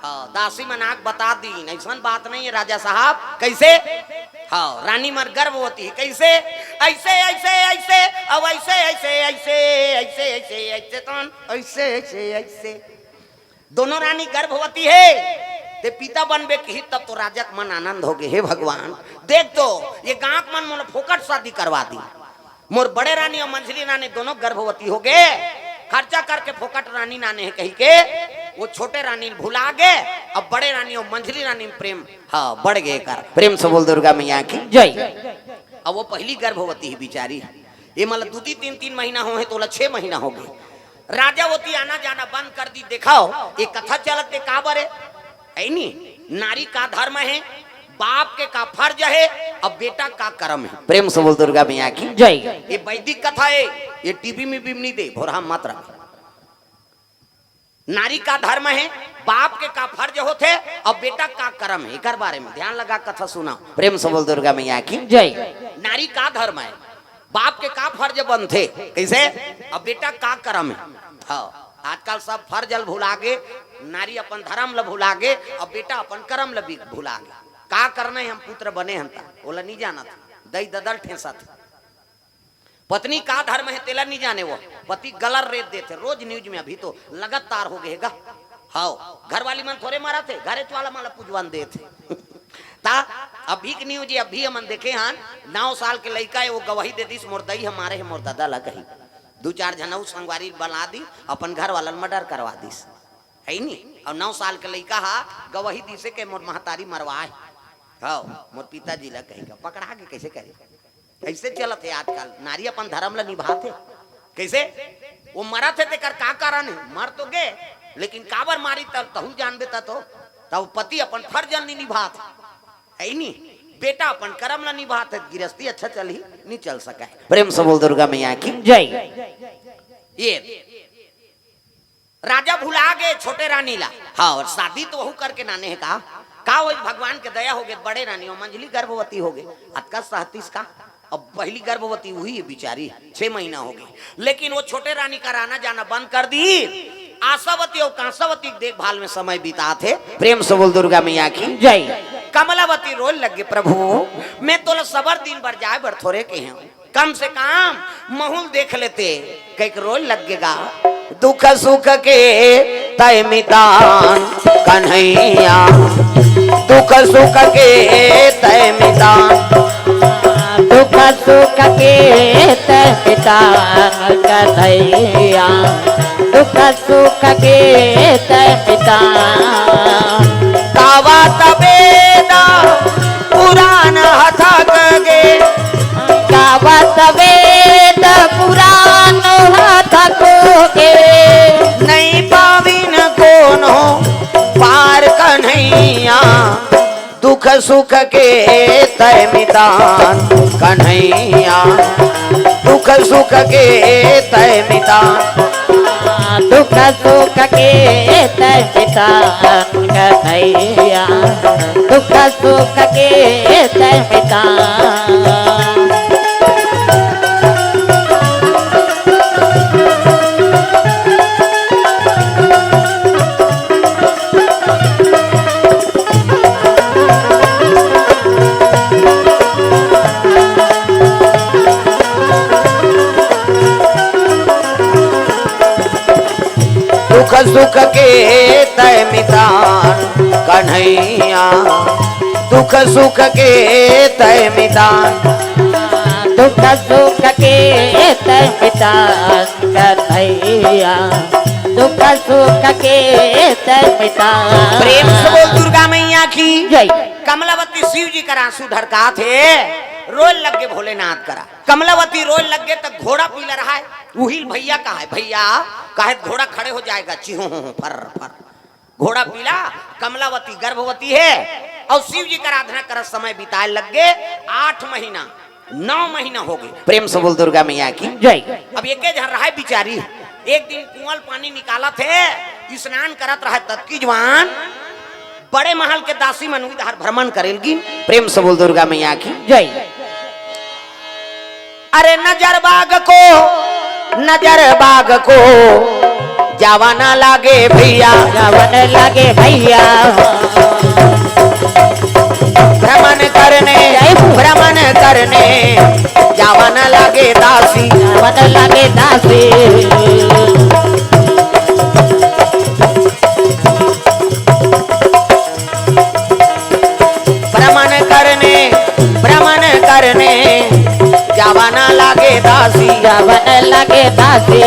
हव, दासी मन आके बता दीन, अइसन बात नइ हे राजा साहब। कइसे? हव, रानी मन गर्भवती हे। कइसे? अइसे, अइसे, अइसे, अउ अइसे, अइसे, अइसे, अइसे, अइसे, अइसे, तन, अइसे, अइसे, अइसे। दोनों रानी गर्भवती हे। ते पिता बनबे किहिस तब तो राजा के मन आनंद हो गे, "हे भगवान, देख तो, ये गांव के मन मोला फोकट शादी करवा दीन।" मोर बड़े रानी अउ मंझली रानी दोनों गर्भवती हो गे, खर्चा करके फोकट रानी नाने हे कहिके, वो छोटे रानी ल भुला गे। अब बड़े रानी अउ मंझली रानी में प्रेम, हव, बढ़ गे कर। प्रेम से बोल दुर्गा मैया की जय। अब वो पहिली गर्भवती हे बिचारी, ये मतलब दू तीन, तीन महीना हो हे, त ओला छह महीना हो गे। राजा ओती आना जाना बंद कर दीस। देखव, ये कथा चलत हे काबर हे? हे नी, नारी का धर्म हे, बाप के का फर्ज हे, अउ बेटा का करम हे। प्रेम से बोल दुर्गा मैया की जय। ये वैदिक कथा हे, ये टीवी में भी नइ दे, भोरहा मत रख। नारी का धर्म हे, बाप के का फर्ज होथे, अउ बेटा का करम हे, एकर बारे में ध्यान लगा कथा सुनव। प्रेम से बोल दुर्गा मैया की जय। नारी का धर्म हे, बाप के का फर्ज बनथे, कइसे? अउ बेटा का करम हे। हव, आजकल सब फर्ज ल भुला गे, नारी अपन धर्म ल भुला गे, अउ बेटा अपन करम ल भी भुला गे। का करना हे, हम पुत्र बने हन त, ओला नइ जानत, दई ददा ल ठेंसत। पत्नी का धर्म हे, तेला नइ जाने वो, पति गला ल रेत देथे, रोज न्यूज में, अभी तो लगातार हो गे हे गा। हव, घरवाली मन थोरे मरत हे, घरेच वाला मन ल पुजवन देथे। त अभी के न्यूज ये अभी हमन देखे हन, नौ साल के लइका हे, वो गवाही दे दिस, "मोर दई ह मारे हे मोर ददा ल," कही। दू चार झन अउ संगवारी बला दिस, अपन घर वाला ल मर्डर करवा दिस, हे नी? अउ नौ साल के लइका ह गवाही दिस हे के मोर महतारी मरवाए, हव, मोर पिताजी ल कही, पकड़ा गे, कइसे करे? अइसे चलत हे आजकल, नारी अपन धर्म ल निभात हे। कइसे? वो मरत हे तेकर का कारण हे? मर तो गे, लेकिन काबर मारिस त तहू जानबे त तो। त वो पति अपन फर्ज ल नइ निभात हे, हे नी? बेटा अपन करम ल निभात हे, गिरस्ती अच्छा चलही, नइ चल सकय। प्रेम से बोल दुर्गा मैया की जय। ये राजा भुला गे छोटे रानी ला। हव, अउ शादी तो वहू करके नाने हे का? का होइस, भगवान के दया हो गे, बड़े रानी अउ मंझली गर्भवती हो गे। अतका सहतिस का? अब पहिली गर्भवती उही हे बिचारी, छह महीना हो गे, लेकिन वो छोटे रानी कर आना जाना बंद कर दिस। आशावती अउ कांसावती के देखभाल में समय बितात हे। प्रेम से बोल दुर्गा मैया की जय। कमलावती रोए लगे, "प्रभु, मैं तोला सबर दिन बर जाए बर थोरे कहे हंव।" कम से कम महूं ल देख लेते, कहिके रोए लगे गा। दुख सुख के तय मितान कन्हैया, दुख सुख के तय मितान। दुख सुख के तैं मिटान कन्हैया, दुख सुख के तैं मिटान। गावत वेद पुराण हथक गे। गावत वेद पुराण हथक गे। नइ पाविन कोनो पार कन्हैया, दुख सुख के तैं मिटान कन्हैया, दुख सुख के तैं मिटान। दुख सुख के तैं मिटान कन्हैया, दुख सुख के तैं मिटान। दुख सुख के तैं मिटान कन्हैया, दुख सुख के तैं मिटान। दुख सुख के तैं मिटान कन्हैया, दुख सुख के तैं मिटान। प्रेम से बोल दुर्गा मैया की जय। कमलावती शिव जी कर आंसू ढरकाथे, रोए लग गे भोलेनाथ करा। कमलावती रोए लग गे त घोड़ा पीला रहा है, उहिल भैया कहा है, भैया कहे घोड़ा खड़े हो जाएगा, चिहो हो हो, फर फर। घोड़ा पीला, कमलावती गर्भवती है और शिव जी का आराधना करत समय बिताए लग गे आठ महीना, नौ महीना हो गे। प्रेम से बोल दुर्गा मैया की जय। अब एके झन रहा है बिचारी, एक दिन कुआं ल पानी निकालथे, स्नान करत रहा ततकी जुवान बड़े महल के दासी मन उधार भ्रमण करेल गिन। प्रेम से बोल दुर्गा मैया की जय। अरे नजर बाग को, नजर बाग को जावा न लागे भैया। जावा न लागे भैया। भ्रमण करने, जय हो। भ्रमण करने जावा न लागे दासी। जावा न लागे दासी। भ्रमण करने, भ्रमण करने जावा न लागे दासी। जावा न लागे दासी।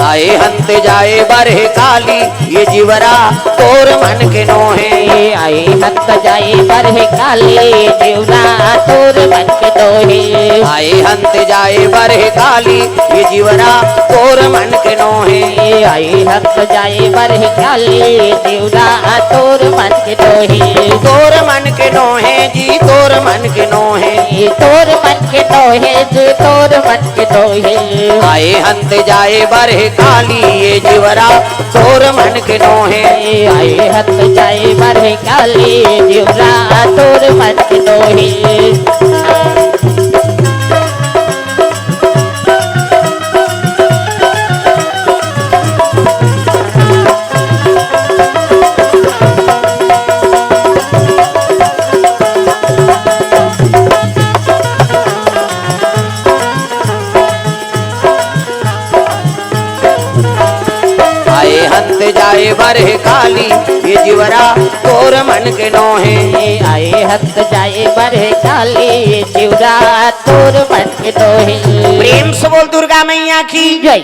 आए हंत जाए बरहे काली, ये जिवरा तोर मन के नोहे। आए हंत जाए बरहे काली, ये जिवरा तोर मन के नोहे। आए हंत जाए बरहे काली, ये जिवरा तोर मन के नोहे। आए हंत जाए बरहे काली, ये जिवरा तोर मन के नोहे। तोर मन के नोहे जी, तोर मन के नोहे। ये तोर मन के नोहे जी, तोर मन के नोहे। आए हंत जाए बरहे काली, ये जिवरा तोर मन के नोहे। आए हंत जाए बरहे काली, ये जिवरा तोर मन के नोहे। आए हंत जाए बरहे काली, ये जिवरा तोर मन के नोहे। आए हंत जाए बरहे काली, ये जिवरा तोर मन के नोहे। प्रेम से बोल दुर्गा मैया की जय।